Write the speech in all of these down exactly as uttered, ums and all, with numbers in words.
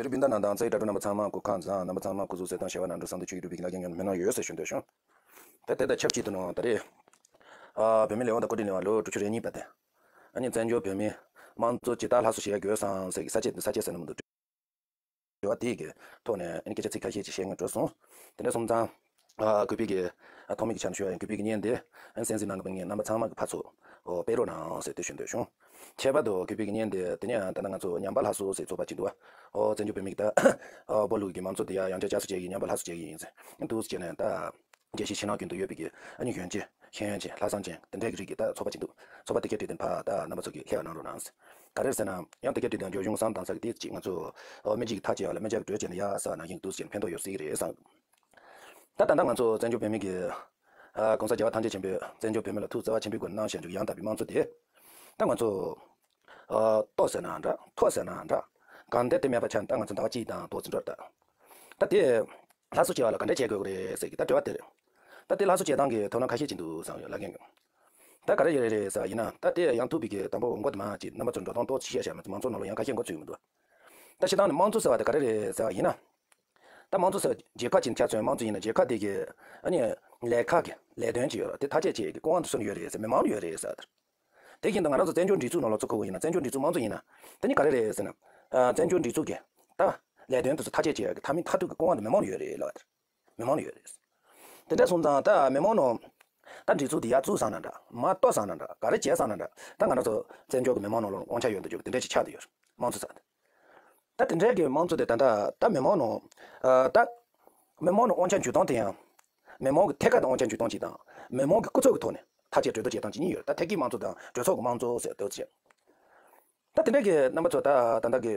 རི་སྤུན་ཟླ་རྣམས་དང་རྩ་བའི་དྲ་གྲོགས་རྣམ་པ་ཚང་མ་སྐུ་ཁམས་བཟང་། རྣམ་པ་ཚང་མ་སྐུ་གཟུགས་གསལ་ཐང་བྱེ་བ་ནང་འགྲོ་བསམ་དུ་ཆོས་ཀྱི་སྒྲུབ་པའི་གི་ལག་ཁྱེར་ཉོན་མི་སྣང་ཡོད་ཟེར་ཞུ་འདོད་བྱུང་། ད་དེ་དང་ཆབས་ཅིག་ཏུ་ནང་ད་རེས་ཨ་བོད་མི་ལས་དབང་དང་བཀའ་དྲིན་ལས་དབང་ལོ་དྲུག་ཅུ་རེ་གཉིས་པ་དེ་ཨ་ནི་བཙན་བྱོལ་བོད་མིའི་དམངས་གཙོ་ཇི་ལྟར་སླར་གསོ་བྱེད་ཡ་དགོས་སམ་ཟེར་གི་ས་བཅད་ས་བཅད་ཟེར་ན་མི་འདུག་དྲི་བ་དེ་གི་ཐོག་ནས་ཨ་ནི་སྐད་ཆ་ཚིག་ཁ་ཤས་ཅིག་བཤད་སྙིང་འདོད་སོང་། དེ་འདྲ་སོང་ཙང་ཨ་གུས་པའི་གི་ཨ་ཐོག་མའི་གི་ཆ་ནས་ཞུ་ཡ་ཡིན། གུས་པའི་གི་བརྙན་དེ་ཨ་གསན་གཟིགས་གནང་གི་ངེད་རྣམ་པ་ཚང་མ་གི་ཕར་ཚུར་ཨོ་སྤེལ་རོགས་གནང་ཟེར་དེ་ཞུ་འདོད་བྱུང་། ཁྱད་པར་དུ་གུས་པའི་གི་བརྙན་དེ་དེ་ནས་ད་ལྟ་ང་ཚོ་ཉམས་པ་སླར་གསོ་ཟེར་ཚོགས་པ་ཅིག་འདུག་བ། ཨོ་བཙན་བྱོལ་བོད་མི་གི་ད་ཨོ་བོད་ལུགས་ཀྱི་མང་གཙོ་དེ་ཡ་ཡང་བསྐྱར་བསྐྱར་གསོ་བྱེད་ཀྱི་ཉམས་པ་སླར་གསོ་བྱེད་ཀྱི་ཡིན་ཟེར་འདུག་ཟེར་ནས་ད། རྒྱལ་སྤྱིའི་ཕྱི་ནང་ཀུན་ཏུ་ཡོད་པའི་གི་ཨ་ནི་གཞོན་སྐྱེས་ཤེས་ཡོན་ཅན་ལྷག་བསམ་ཅན་དེ་འདྲའི་གི་རིགས་ཀྱི་ད་ཚོགས་པ་ཅིག་འདུག་ཚོགས་པ་དེ་གའི་དྲིལ་ཏེ་ཕར་ད་རྣམ་པ་ཚོ་གིས་ལྷོད་གནང་རོགས་གནང་། ག་རེ་ཟེར་ན་ཡང་དེ་གའི་དྲིལ་ཏེ་འབྱོར་གཞུང་བསམ་བཏང་ས་གི་དེ་ཅིག་ང་ཚོ་ཨོ་མི་གཅིག་གི་ཐག་བཅད་ཡ་ལ་མི་གཅིག་གི་གྲོས་བྱས་ན་ཡག་ས་ནང་བཞིན་འདུག་ཟེར་ཕན་ཐོགས་ཡོད་སྲིད་ཀྱི་རེད་བསམ། ད་ད་ལྟ་ང་ཚོ་བཙན་བྱོལ་བོད་མི་གི་ཨ་༸གོང་ས་རྒྱལ་བ་ཐམས་ཅད་མཁྱེན་པས་བཙན་བྱོལ་བོད་མི་ལ་ཐུགས་བརྩེ་བ་ཆེན་པོའི་སྒོ་ནས་གནང་བཞིན་འཇུག་ཡང་དག་པའི་དམངས་གཙོ་དེ་ད་ང་ཚོ་ཨ་ལྟོ་ཟེར་ན་འདྲ་ཐོ་ཟེར་ན་འདྲ་གང་འདྲ་དེ་མེད་པ་ཆ་ནས་ད་ང་ཚོ་ཟླ་བ་གཅིག་དང་ཏོག་ཙམ་འགྲོ་ད། ད་དེ་སླར་གསོ་བྱེད་པ་ལ་ག་འདྲ་བྱེད་དགོས་ཀྱི་རེད་ཟེར་གི་ད་དྲི་བ་དེ་རེད། ད་དེ་སླར་གསོ་བྱེད་སྟངས་ཀྱི་དོ་སྣང་ཁ་ཤས་ཅིག་འདུག་བསམ་ཡོད་ལབ་མཁན་གྱི། ད་ག་རེ་ཡོད་རེད་ཟེར་བ་ཡིན་ན་ད་དེ་ཡང་ཐུག་པའི་གི་དང་པོ་མགོ་དེ་མ་ཅིག་རྣམ་པ་ཚོ་འགྲོ་སྟངས་ཏོག་ཙམ་བཤད་བཞག་མ་མང་ཚོགས་ནང་ལ་ཡང་ཁ་ཤས་མགོ་ཚོས་མི་འདུག་ད་སྤྱིར་བཏང་ནས་དམངས་གཙོ་ཟེར་བ་དེ་ག་རེ་རེད་ཟེར་བ་ཡིན་ན། ད་དམངས་གཙོ་ཟེར་བ་རྒྱལ་ཁབ་ཅིག་ཆ་མཚོན་དམངས་གཙོ་ཡིན་ན་རྒྱལ་ཁབ་དེ་གི་ཨ་ནི་ལས་ཁག་གི་ལས་དོན་ཅིག་ཡོད་རེད། དེ་ཐག་བཅད་བྱེད་ཀྱི་ཁོ་རང་དུ་སོན་ཡོད་རེད་ཟེར་མི་མང་ཡོད་རེད་ཟེར་བ་དེ། དེ་བཞིན་དུ་ང་རང་ཚོ་བཙན་བྱོལ་སྒྲིག་འཛུགས་ནང་ལོགས་ཚུད་ཁུལ་ཡིན་ན་བཙན་བྱོལ་སྒྲིག་འཛུགས་དམངས་གཙོ་ཡིན་ན། དེ་ནི་ག་རེ་རེད་ཟེར་ན། ཨ་བཙན་བྱོལ་སྒྲིག་འཛུགས་ཀྱི་ད་ལས་དོན་དེ་ཚོ་ཐག་གཅོད་བྱེད་ཡག་གི་མཐའ་མའི་མཐའ་ཐུག་གི་ཁོ་རང་དུ་མི་མང་ཡོད་རེད་ལབ་པ་དེ། མི་མང་ཡོད་རེད། དེ་འདྲ་སོང་ཙང་ད་མི་མང་ནང་ད་སྒྲིག་འཛུགས་དེ་ཡར་བཙུགས་སོང་ན་འདྲ་མར་གཏོར་སོང་ན་འདྲ་ག་རེ་བྱས་སོང་ན་འདྲ་ད་ང་རང་ཚོ་བཙན་བྱོལ་གྱི་མི་མང་ནང་ལོགས་དབང་ཆ་ཡོད་དུ་འཇུག་དེ་འདྲ་ཞིག་ཆགས་བསྡད་ཡོད་རེད། དམངས་གཙོ་ཟེར་ད། ད་དེ་འདྲའི་གི་དམངས་གཙོ་དེ་ད་ལྟ་ད་མི་མང་ནང་ཨ་ད་མི་མང་ནང་དབང་ཆ་འཇུག་སྟངས་དེ་ཡང་མི་མང་གི་ཐད་ཀར་དུ་དབང་ཆ་འཇུག་སྟངས་གཅིག་དང་མི་མང་གི་སྐུ་ཚབ་ཀྱི་ཐོག་ནས་ཐག་བཅད་གྲོས་བསྡུར་བྱེད་སྟངས་གཅིག་གཉིས་ཡོད་རེད། ད་ཐད་ཀའི་དམངས་གཙོ་དང་གྲོས་ཚོགས་ཀྱི་དམངས་གཙོ་ཟེར་འདུག་ཟེར། ད་དེ་འདྲ་གི་རྣམ་པ་ཚོ་ད་ད་ལྟ་གི་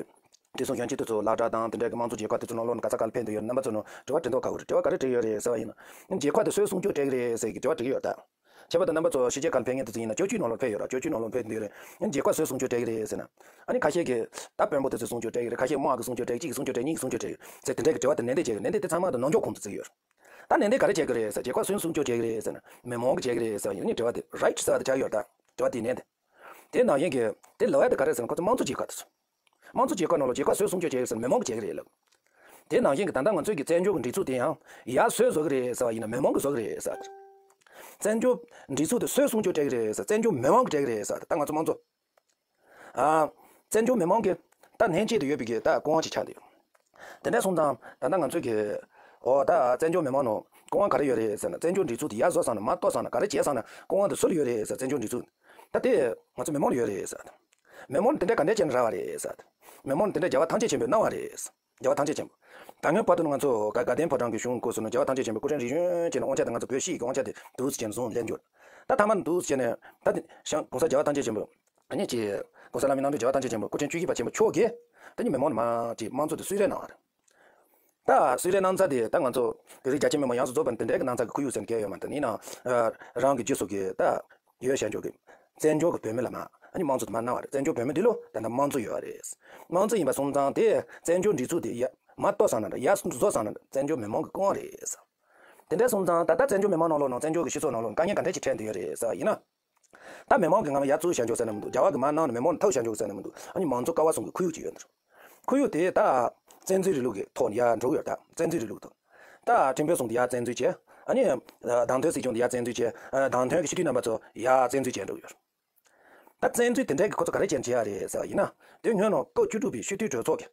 བདེ་སྲུང་གཞོན་སྐྱེས་དེ་ཚོ་བླ་བྲང་དང་དེ་འདྲ་གི་དམངས་གཙོ་རྒྱལ་ཁབ་དེ་ཚོ་ནང་ལོགས་ནས་ག་ས་ག་ལ་ཕེབས་བསྡད་ཡོད་རེད། རྣམ་པ་ཚོ་ནང་དྲི་བ་དྲི་མདོག་ཁ་པོ་རེད། དྲི་བ་ག་རེ་དྲིས་ཡོད་རེད་ཟེར་བ་ཡིན་ན་རྒྱལ་ཁབ་དེ་སུས་སྲུང་སྐྱོབ་བྱེད་ཀྱི་རེད་ཟེར་གི་དྲི་བ་དྲིས་ཡོད་ད། ཁྱད་པར་དུ་རྣམ་པ་ཚོ་ཕྱི་རྒྱལ་ཁག་ལ་ཕེབས་མཁན་དེ་ཚོ་ཡིན་ན་བཅའ་བརྒྱུད་ནང་ལོགས་ཕེབས་བསྡད་ཡོད་ར། བཅའ་བརྒྱུད་ནང་ལོགས་ཕེབས་བསྡད་ཡོད་རེད། རྒྱལ་ཁབ་སུས་སྲུང་སྐྱོབ་བྱེད་ཀྱི་རེད་ཟེར་ན། ཨ་ནི་ཁ་ཤས་ཀྱིས་ད་དཔོན་པོ་དེ་ཚོས་སྲུང་སྐྱོབ་བྱེད་ཀྱི་རེད། ཁ་ཤས་དམག་གིས་སྲུང་སྐྱོབ་བྱེད་ཀྱི་གཅིག་གིས་སྲུང་སྐྱོབ་བྱེད་གཉིས་ཀྱིས་སྲུང་སྐྱོབ་བྱེད་ཟེར་དེ་འདྲ་གི་དྲི་བ་དེ་ནན་ཏན་བྱེད་ཀྱི་ནན་ཏན་དེ་ཚང་མ་དང་ནོར་འཁྱོག་ཁོང་དུ་བརྩི་གི་ཡོད་རེད། ད་ནན་ཏན་ག་རེ་བྱེད་ཀྱི་རེད་ཟེར། རྒྱལ་ཁབ་སུས་སྲུང་སྐྱོབ་བྱེད་ཀྱི་རེད་ཟེར་ན་མི་མང་གིས་བྱེད་ཀྱི་རེད་ཟེར་བ་ཡིན་ན་ནི་དྲི་བ་དེ་རའིཊ་ཟེར་བ་དེ་ཆགས་ཡོད་རེད། ད་དྲི་བ་དེ་ནན་ཏན། དེ་ནང་བཞིན་གྱི་དེ་ལབ་ཡ་དེ་ག་རེ་ཟེར་ན་ཁོ་ཚོ་དམངས་གཙོ་རྒྱལ་ཁབ་དེ་ཚོ། དམངས་གཙོ་རྒྱལ་ཁབ་ནང་ལ་རྒྱལ་ཁབ་སུས་སྲུང་སྐྱོབ་བྱེད་ཀྱི་ཟེར་ན་མི་མང་གིས་བྱེད་ཀྱི་རེད་ལབ། དེ་ནང་བཞིན་གྱི་ད་ལྟ་ང་ཚོའི་གི་བཙན་བྱོལ་གྱི་སྒྲིག་འཛུགས་དེ་ཡང་ཡར་སུས་བཟོ་གི་རེད་ཟེར་བ་ཡིན་ན་མི་མང་གིས་བཟོ་གི་རེད་ཟེར། བཙན་བྱོལ་སྒྲིག་འཛུགས་དེ་སུས་སྲུང་སྐྱོབ་བྱེད་ཀྱི་རེད་ཟེར། བཙན་བྱོལ་མི་མང་གིས་བྱེད་ཀྱི་རེད་ཟེར། ད་ང་ཚོ་དམངས་གཙོ། ཨ། བཙན་བྱོལ་མི་མང་གི་ད་ནན་གཅིག་ཏུ་ཡོད་པའི་གི་ད་སྐུ་དབང་ཅིག་ཆགས་འདུག་དེ་འདྲ་སོང་ཙང་ད་ལྟ་ང་ཚོའི་གི་འོ་ད་བཙན་བྱོལ་མི་མང་ནང་སྐུ་དབང་ག་རེ་ཡོད་རེད་ཟེར་ན། བཙན་བྱོལ་སྒྲིག་འཛུགས་དེ་ཡར་བཟོ་སོང་ན་མར་གཏོར་སོང་ན་ག་རེ་བྱས་སོང་ན་སྐུ་དབང་དེ་སུ་ལ་ཡོད་རེད་ཟེར། བཙན་བྱོལ་སྒྲིག་འཛུགས་ད་དེ་ང་ཚོ་མི་མང་ལ་ཡོད་རེད་ཟེར། མི་མང་དེ་འདྲ་ག་འདྲ་བྱས་ནས་རག་པ་རེད་ཟེར། མི་མང་དེ་འདྲ་རྒྱལ་བ་ཐམས་ཅད་མཁྱེན་པས་གནང་བ་རེད། རྒྱལ་བ་ཐམས་ཅད་མཁྱེན་པ། ད་སྔོན་བར་དུ་ང་ཚོ་དགའ་དགའ་ལྡན་ཕོ་བྲང་གི་གཞུང་སྐོར་སོང་ན་རྒྱལ་བ་ཐམས་ཅད་མཁྱེན་པའི་སྐུ་ཕྲེང་རིམ་བྱོན་བྱས་ནས་དབང་ཆ་དེ་ང་ཚོ་བོད་གཞིས་ཀྱི་དབང་ཆ་དེ་འདུག་སེ་བྱས་ནས་བཟུང་ལེན་རྒྱུ། ད་མཐའ་མ་འདུག་སེ་བྱས་ནས་ད་དེ་ཞང་གོང་ས་རྒྱལ་བ་ཐམས་ཅད་མཁྱེན་པ། ཨ་ནི་ཅེ། གོང་ས་ལྷ་མིའི་རྣམ་འདྲེན་རྒྱལ་བ་ཐམས་ཅད་མཁྱེན་པ་སྐུ་ཕྲེང་བཅུ་བཞི་པ་ཆེན་པོ་མཆོག་གིས་ད་ནི་མི་མང་ནས་མར་ཅིག་དམངས་གཙོ་དེ་གསོལ་རས་གནང་བ་རེད། ད་གསོལ་རས་གནང་ས་དེ་ད་ང་ཚོ་བོད་རིགས་རྒྱ་ཆེ་མི་མང་ཡོངས་སུ་རྫོགས་པ་དེ་འདྲའི་གི་གནང་ས་གི་ཁོར་ཡུག་ཟེར་ནས་གང་ཡང་ཡོད་མ་རེད། ད་ཡིན་ནའང་རང་གི་རྗེས་སུ་གི་ད་ཡོད་བྱས་འཇོག་གི། བཙན་བྱོལ་གྱི་བོད་མི་ལ་མར་ཨ་ནི་དམངས་གཙོ་དེ་མར་གནང་བ་རེད། བཙན་བྱོལ་བོད་མི་འདི་ལོ་ད་ལྟ་དམངས་གཙོ་ཡོད་རེད། དམངས་གཙོ་ཡིན་པ་སོང་ཙང་དེ་བཙན་བྱོལ་སྒྲིག་འཛུགས་དེ་ཡ་མར་གཏོར་སོང་ན་འདྲ་ཡར་བཟོ་སོང་ན་འདྲ་བཙན་བྱོལ་མི་མང་གི་སྐུ་དབང་རེད། དེ་འདྲ་སོང་ཙང་ད་ལྟ་བཙན་བྱོལ་མི་མང་ནང་ལོགས་ནང་བཙན་བྱོལ་གྱི་སྤྱི་ཚོགས་ནང་ལོགས་དཀའ་ངལ་ག་འདྲ་ཅིག་འཕྲད་བསྡད་ཡོད་རེད་ཟེར་བ་ཡིན་ན། ད་མི་མང་གི་ངང་ཡར་བཙུགས་བྱ་འཇོག་ཟེར་ནས་མི་འདུག་རྒྱལ་བ་གི་མར་གནང་ནས་མི་མང་ནས་ཐོབ་བྱ་འཇོག་ཟེར་ནས་མི་འདུག་ཨ་ནི་མང་གཙོ་ཀ་བ་གསུམ་གྱི་ཁོར་ཡུག་ཅིག་ཡོད་འདུག་ཁོར་ཡུག་དེ་ད་བཙན་འཛུལ་རིང་ལུགས་ཀྱི་ཐོག་ནས་ཡར་འགྲོ་གི་ཡོད། ད་བཙན་འཛུལ་རིང་ལུགས་ཐོག་ད་ཁྲིམས་དཔོན་གསུམ་དེ་ཡར་བཙན་འཛུལ་བྱས། ཨ་ནི་བདམས་ཐོན་སྲིད་སྐྱོང་དེ་ཡར་བཙན་འཛུལ་བྱས། བདམས་ཐོན་གྱི་སྤྱི་འཐུས་རྣམ་པ་ཚོ་ཡར་བཙན་འཛུལ་བྱས་འགྲོ་གི་ཡོད། ད་བཙན་འཛུལ་དེ་འདྲའི་གི་ཁོ་ཚོ་ག་རེ་བྱས་ནས་བྱེད་ཡ་རེད་ཟེར་བ་ཡིན་ན། དེ་སྔོན་ནས་སྐབས་བཅུ་དྲུག་པའི་སྤྱི་འཐུས་གྲོས་ཚོགས་ཀྱི་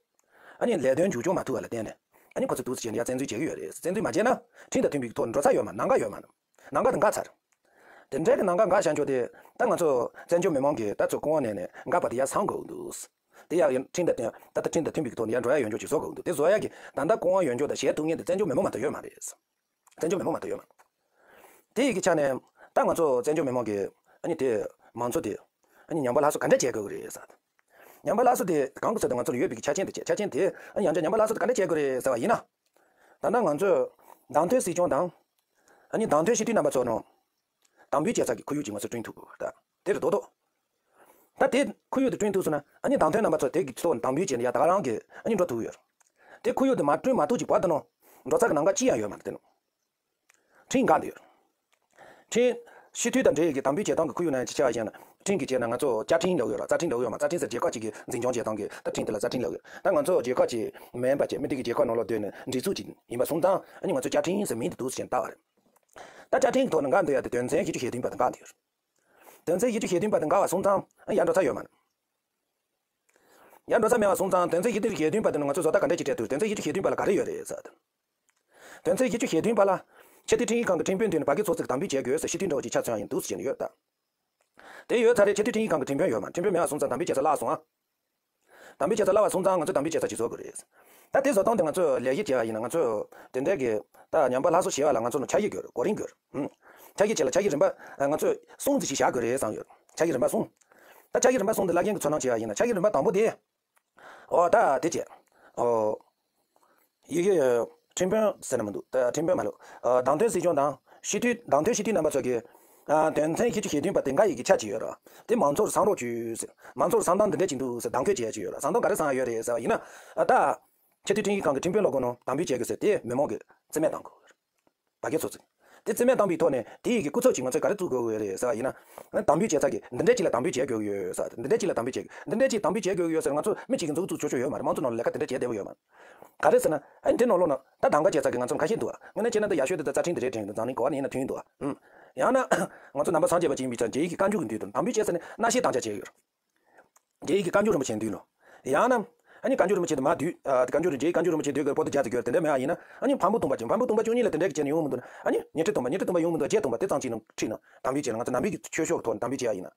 ཨ་ནི་ལས་དོན་མཇུག་སྐྱོང་མ་ཐུབ་པ་ལ་བརྟེན་ནས་ཨ་ནི་ཁོ་ཚོ་འདུག་སེ་བྱས་ནས་ཡར་བཙན་འཛུལ་བྱེད་ཀྱི་ཡོད་རེད། བཙན་འཛུལ་མ་བྱས་ན་ཁྲིམས་དང་མཐུན་པའི་ཐོག་ནས་འགྲོ་ས་ཡོད་མ། ལམ་ཁ་ཡོད་མ། ལམ་ཁ་དེ་འགག་ཚར། དེ་འདྲའི་གི་ལམ་ཁ་འགག་བཞག་ཆོག་དེ་ད་ང་ཚོ་བཙན་བྱོལ་མི་མང་གིས་ད་ཚོ་སྐུ་དབང་ནས་ནས་འགག་པ་དེ་ཡར་བཟང་དགོས་འདུག་དེ་ཡང་ཁྲིམས་དང་མཐུན་ད་ལྟ་ཁྲིམས་དང་མཐུན་པའི་ཐོག་ནས་ཡར་འགྲོ་ཡ་ཡོད་འཇོག་ཅིག་བཟོ་དགོས་འདུག་དེ་བཟོ་ཡ་གི་ད་ལྟ་སྐུ་དབང་ཡོད་འཇོག་དང་བྱེད་ཐུབ་མཁན་དེ་བཙན་བྱོལ་མི་མང་མ་གཏོགས་ཡོད་མ་རེད། བཙན་བྱོལ་མི་མང་མ་གཏོགས་ཡོད་མ་རེད། དེ་ཡི་གི་ཆ་ནས་ད་ང་ཚོ་བཙན་བྱོལ་མི་མང་གི་ཨ་ནི་དེ་མང་གཙོ་དེ་ཨ་ནི་ཉམས་པ་སླར་གསོ་ག་འདྲ་བྱེད་དགོས་ཀྱི་རེད་ཟེར། ཉམས་པ་སླར་གསོ་དེ་གང་གི་ཚོད་དུ་ང་ཚོ་ལ་ཡོད་པའི་གི་ཆ་རྐྱེན་དེ་བྱས། ཆ་རྐྱེན་དེ་ཨ་ནི་ཡང་བསྐྱར་ཉམས་པ་སླར་གསོ་དེ་ག་འདྲ་བྱེད་དགོས་རེད་ཟེར་བ་ཡིན་ན། ད་ལྟ་ང་ཚོས་བདམས་ཐོན་སྲིད་སྐྱོང་དང་། ཨ་ནི་བདམས་ཐོན་སྤྱི་འཐུས་རྣམ་པ་ཚོ་ནང་དམ་འབུལ་བྱེད་ས་གི་ཁོར་ཡུག་ཅིག་ང་ཚོས་བསྐྲུན་ཐུབ་དགོས་ད། དེ་རེད་རྡོག་རྡོག་ད་དེ་ཁོར་ཡུག་དེ་བསྐྲུན་ཐུབ་སོང་ན་ཨ་ནི་བདམས་ཐོན་རྣམ་པ་ཚོ་དེ་གི་ཐོག་ནས་དམ་འབུལ་བྱས་ནས་ཡ་ད་ག་རང་གི་ཨ་ནི་འགྲོ་ཐུབ་ཀྱི་ཡོད་རེད། དེ་ཁོར་ཡུག་དེ་མ་བསྐྲུན་མ་ཐུབ་ཅིག་བར་དུ་ནང་འགྲོ་ས་གི་ལམ་ཁ་ཅི་ཡང་ཡོད་མ་རེད་དེ་ནང་། ཁྲིམས་འགལ་འདུག་ཡོད། ཁྲིམས། སྤྱི་འཐུས་དང་འབྲེལ་ཡོད་ཀྱི་དམ་འབུལ་བྱེད་སྟངས་ཀྱི་ཁོར་ཡུག་ནང་ཅིག་ཆ་བཞག་ན་ཁྲིམས་ཀྱི་བྱས་ན་ང་ཚོ་བཅའ་ཁྲིམས་ལབ་ཡོད་ར། རྩ་ཁྲིམས་ལབ་ཡོད་མ། རྩ་ཁྲིམས་ཟེར་རྒྱལ་ཁབ་ཅིག་གི་འཛིན་སྐྱོང་བྱེད་སྟངས་ཀྱི་ད་ཁྲིམས་དེ་ལ་རྩ་ཁྲིམས་ལབ་ཡོད། ད་ང་ཚོ་རྒྱལ་ཁབ་ཅིག་མིན་པ་བྱས་མི་དེ་གི་རྒྱལ་ཁབ་ནང་ལོགས་སྡོད་ནས་སྒྲིག་འཛུགས་ཅིག་ཡིན་པ་སོང་ཙང་ཨ་ནི་ང་ཚོ་བཅའ་ཁྲིམས་ཟེར་མིང་དེ་འདུག་སེ་བྱས་ནས་བཏགས་པ་རེད། ད་བཅའ་ཁྲིམས་ཀྱི་ཐོག་ནས་འགལ་འདུག་ཡ་དེ་དོན་ཚན་བཞི་བཅུ་ཞེ་བདུན་པ་དང་འགལ་འདུག་ཡོད་རེད། དོན་ཚན་བཞི་བཅུ་ཞེ་བདུན་པ་དང་འགལ་བ་སོང་ཙང་ཨ་ཡར་འགྲོ་ས་ཡོད་མ་རེད། ཡར་འགྲོ་ས་མེད་པ་སོང་ཙང་དོན་ཚན་བཞི་བཅུ་ཞེ་བདུན་པ་དེ་ནི་ང་ཚོས་བཟོ་ལྟ་ག་འདྲ་ཅིག་སྤྲད་འདུག་དོན་ཚན་བཞི་བཅུ་ཞེ་བདུན་པ་ལ་ག་རེ་ཡོད་རེད་ཟེར། དོན་ཚན་བཞི་བཅུ་ཞེ་བདུན་པ་ལ། ཆེས་མཐོའི་ཁྲིམས་ཡིག་ཁང་གི་ཁྲིམས་དཔོན་མདུན་ནས་བར་བརྒལ་ཚོགས་གཙོས་དམ་འབུལ་བྱེད་དགོས་ཟེར་སྤྱི་འཐུས་འདྲ་བོ་ཅིག་ཆ་མཚོན་ཡ་ཡིན་འདུག་ཟེར་བྱས་ནས་ཡོད་ད། དེ་ཡོད་ཚར་རེད། ཆེས་མཐོའི་ཁྲིམས་ཡིག་ཁང་གི་ཁྲིམས་དཔོན་ཡོད་མ། ཁྲིམས་དཔོན་མེད་པ་སོང་ཙང་དམ་འབུལ་བྱེད་ས་བརླག་སོང་ཨ། དམ་འབུལ་བྱེད་ས་བརླག་པ་སོང་ཙང་ང་ཚོས་དམ་འབུལ་བྱེད་ས་ཅིག་བཟོ་དགོས་རེད། ད་དེ་བཟོ་སྟངས་དེ་ང་ཚོས་ལས་གཞི་བྱས་པ་ཡིན་ན་ང་ཚོས་དེ་འདྲའི་གི་ད་ཉམས་པ་སླར་གསོ་བྱེད་པ་ལ་ང་ཚོ་ནི་འཆར་གཞི་དགོས་རེད། གོ་རིམ་དགོས་རེད། ཨུམ། འཆར་གཞི་བྱས་ལ་འཆར་གཞི་རིམ་པ་ང་ཚོས་གསུམ་ཙམ་ཞིག་བཞག་དགོས་རེད་བསམ་ཡོད། འཆར་གཞི་རིམ་པ་གསུམ། ད་འཆར་གཞི་རིམ་པ་གསུམ་དེ་བླ་རྒན་གྱིས་ཚོར་སྣང་བྱས་པ་ཡིན་ན་འཆར་གཞི་རིམ་པ་དང་པོ་དེ། ཨོ་ད་དེ་བྱས། ཨོ། ཡི་གེ་ཁྲིམས་དཔོན་ཟེར་ན་མི་འདུག་ད་ཁྲིམས་དཔོན་མ་ལོ། ཨ་བདམས་ཐོན་སྲིད་སྐྱོང་དང་སྤྱི་འཐུས་བདམས་ཐོན་སྤྱི་འཐུས་རྣམ་པ་ཚོ་གིས་ཨ་དོན་ཚན་བཞི་བཅུ་ཞེ་བདུན་པ་དེ་འགལ་ཡི་གེ་ཆ་ཅིག་ཡོད་ར། དེ་མང་ཚོགས་ལ་གསང་རོགས་བྱོས་ཟེར། མང་ཚོགས་ལ་གསང་སྟངས་འདི་འདྲ་ཅིག་འདུག་ཟེར་གདམ་འཁོད་བྱེད་ཡ་ཅིག་ཡོད་ར། གསང་སྟངས་ག་རེ་གསང་ཡ་ཡོད་རེད་ཟེར་བ་ཡིན་ན། ཨ་ད། ཆེས་མཐོའི་ཁྲིམས་ཡིག་ཁང་གི་ཁྲིམས་དཔོན་སློབ་དཔོན་ནང་དམ་འབུལ་བྱེད་དགོས་ཟེར་དེ་མི་མང་གིས་རྩིས་མེད་བཏང་དགོས། བར་བརྒལ་ཚོགས་གཙོས། དེ་རྩིས་མེད་བཏང་པའི་ཐོག་ནས་དེ་ཡི་གི་སྐུ་ཚབ་ཅིག་ང་ཚོས་ག་རེ་བཙུགས་དགོས་ཀྱི་ཡོད་རེད་ཟེར་བ་ཡིན་ན། དམ་འབུལ་བྱེད་ས་གི་འདི་འདྲས་ཅིག་ལ་དམ་འབུལ་བྱེད་དགོས་ཀྱི་ཡོད་ཟེར། འདི་འདྲས་ཅིག་ལ་དམ་འབུལ་བྱེད་དགོས། འདི་འདྲས་ཅིག་དམ་འབུལ་བྱེད་དགོས་ཀྱི་ཡོད་ཟེར་ང་ཚོ་མི་གཅིག་གིས་མཛུབ་བཙུགས་ཆོག་ཆོག་ཡོད་མ་རེད། མང་གཙོ་ནང་ལ་ལས་ཀ་དེ་འདྲས་བྱེད་བདེ་པོ་ཡོད་མ་རེད། ག་རེ་ཟེར་ན་ཨ་ནི་དེ་ནང་ལོགས་ན་ད་གདམ་ག་བྱེད་ས་གི་ང་ཚོ་ཁ་ཤས་འདུག་ཨ། དངོས་གནས་བྱས་ན་ད་ཡག་ཤོས་དེ་ད་རྩ་ཁྲིམས་དེ་རེད་དྲན་འདུག་འཛམ་གླིང་ག་བ་ནས་ཡིན་ན་མཐུན་འདུག་ཨ། ཡང་ན་ང་ཚོ་ནང་པ་སངས་རྒྱས་པ་ཅིག་ཡིན་པའི་ཆ་རྒྱ་ཡིག་གི་བཀའ་འགྱུར་གྱི་མདུན་དུ་དམ་འབུལ་བྱེད་ས་ནི་མནའ་བཤད་དམ་བཅའ་བྱས་ཡོད། རྒྱ་ཡིག་གི་བཀའ་འགྱུར་རིན་པོ་ཆེའི་མདུན་ལ། ཡང་ན། ཨ་ནི་བཀའ་འགྱུར་རིན་པོ་ཆེ་དེ་མར་བསྡུས། ཨ་དེ་བཀའ་འགྱུར་རིན་རྒྱའི་བཀའ་འགྱུར་རིན་པོ་ཆེའི་མདུན་གྱི་པོ་ཏི་རྒྱ་ཚ་གྱུར་དེ་འདྲ་མེད་པ་ཡིན་ན། ཨ་ནི་འཕན་པོ་སྟོང་པ་ཅན། འཕན་པོ་སྟོང་པ་བཅུ་གཉིས་ལ་དེ་འདྲ་གི་བྱས་ནས་ཡོང་མི་འདུག་ན། ཨ་ནི་ཉི་ཁྲི་སྟོང་པ། ཉི་ཁྲི་སྟོང་པ་ཡོང་མི་འདུག་བརྒྱད་སྟོང་པ་དེ་ཙམ་ཅིག་ནང་ཁྲིད་ན་དམ་འབུལ་བྱས་ལ་ང་ཚོ་ནང་པའི་གི་ཆོས་ཕྱོགས་ཐོག་ནས་དམ་འབུལ་བྱས་ཡ་ཡིན་ན།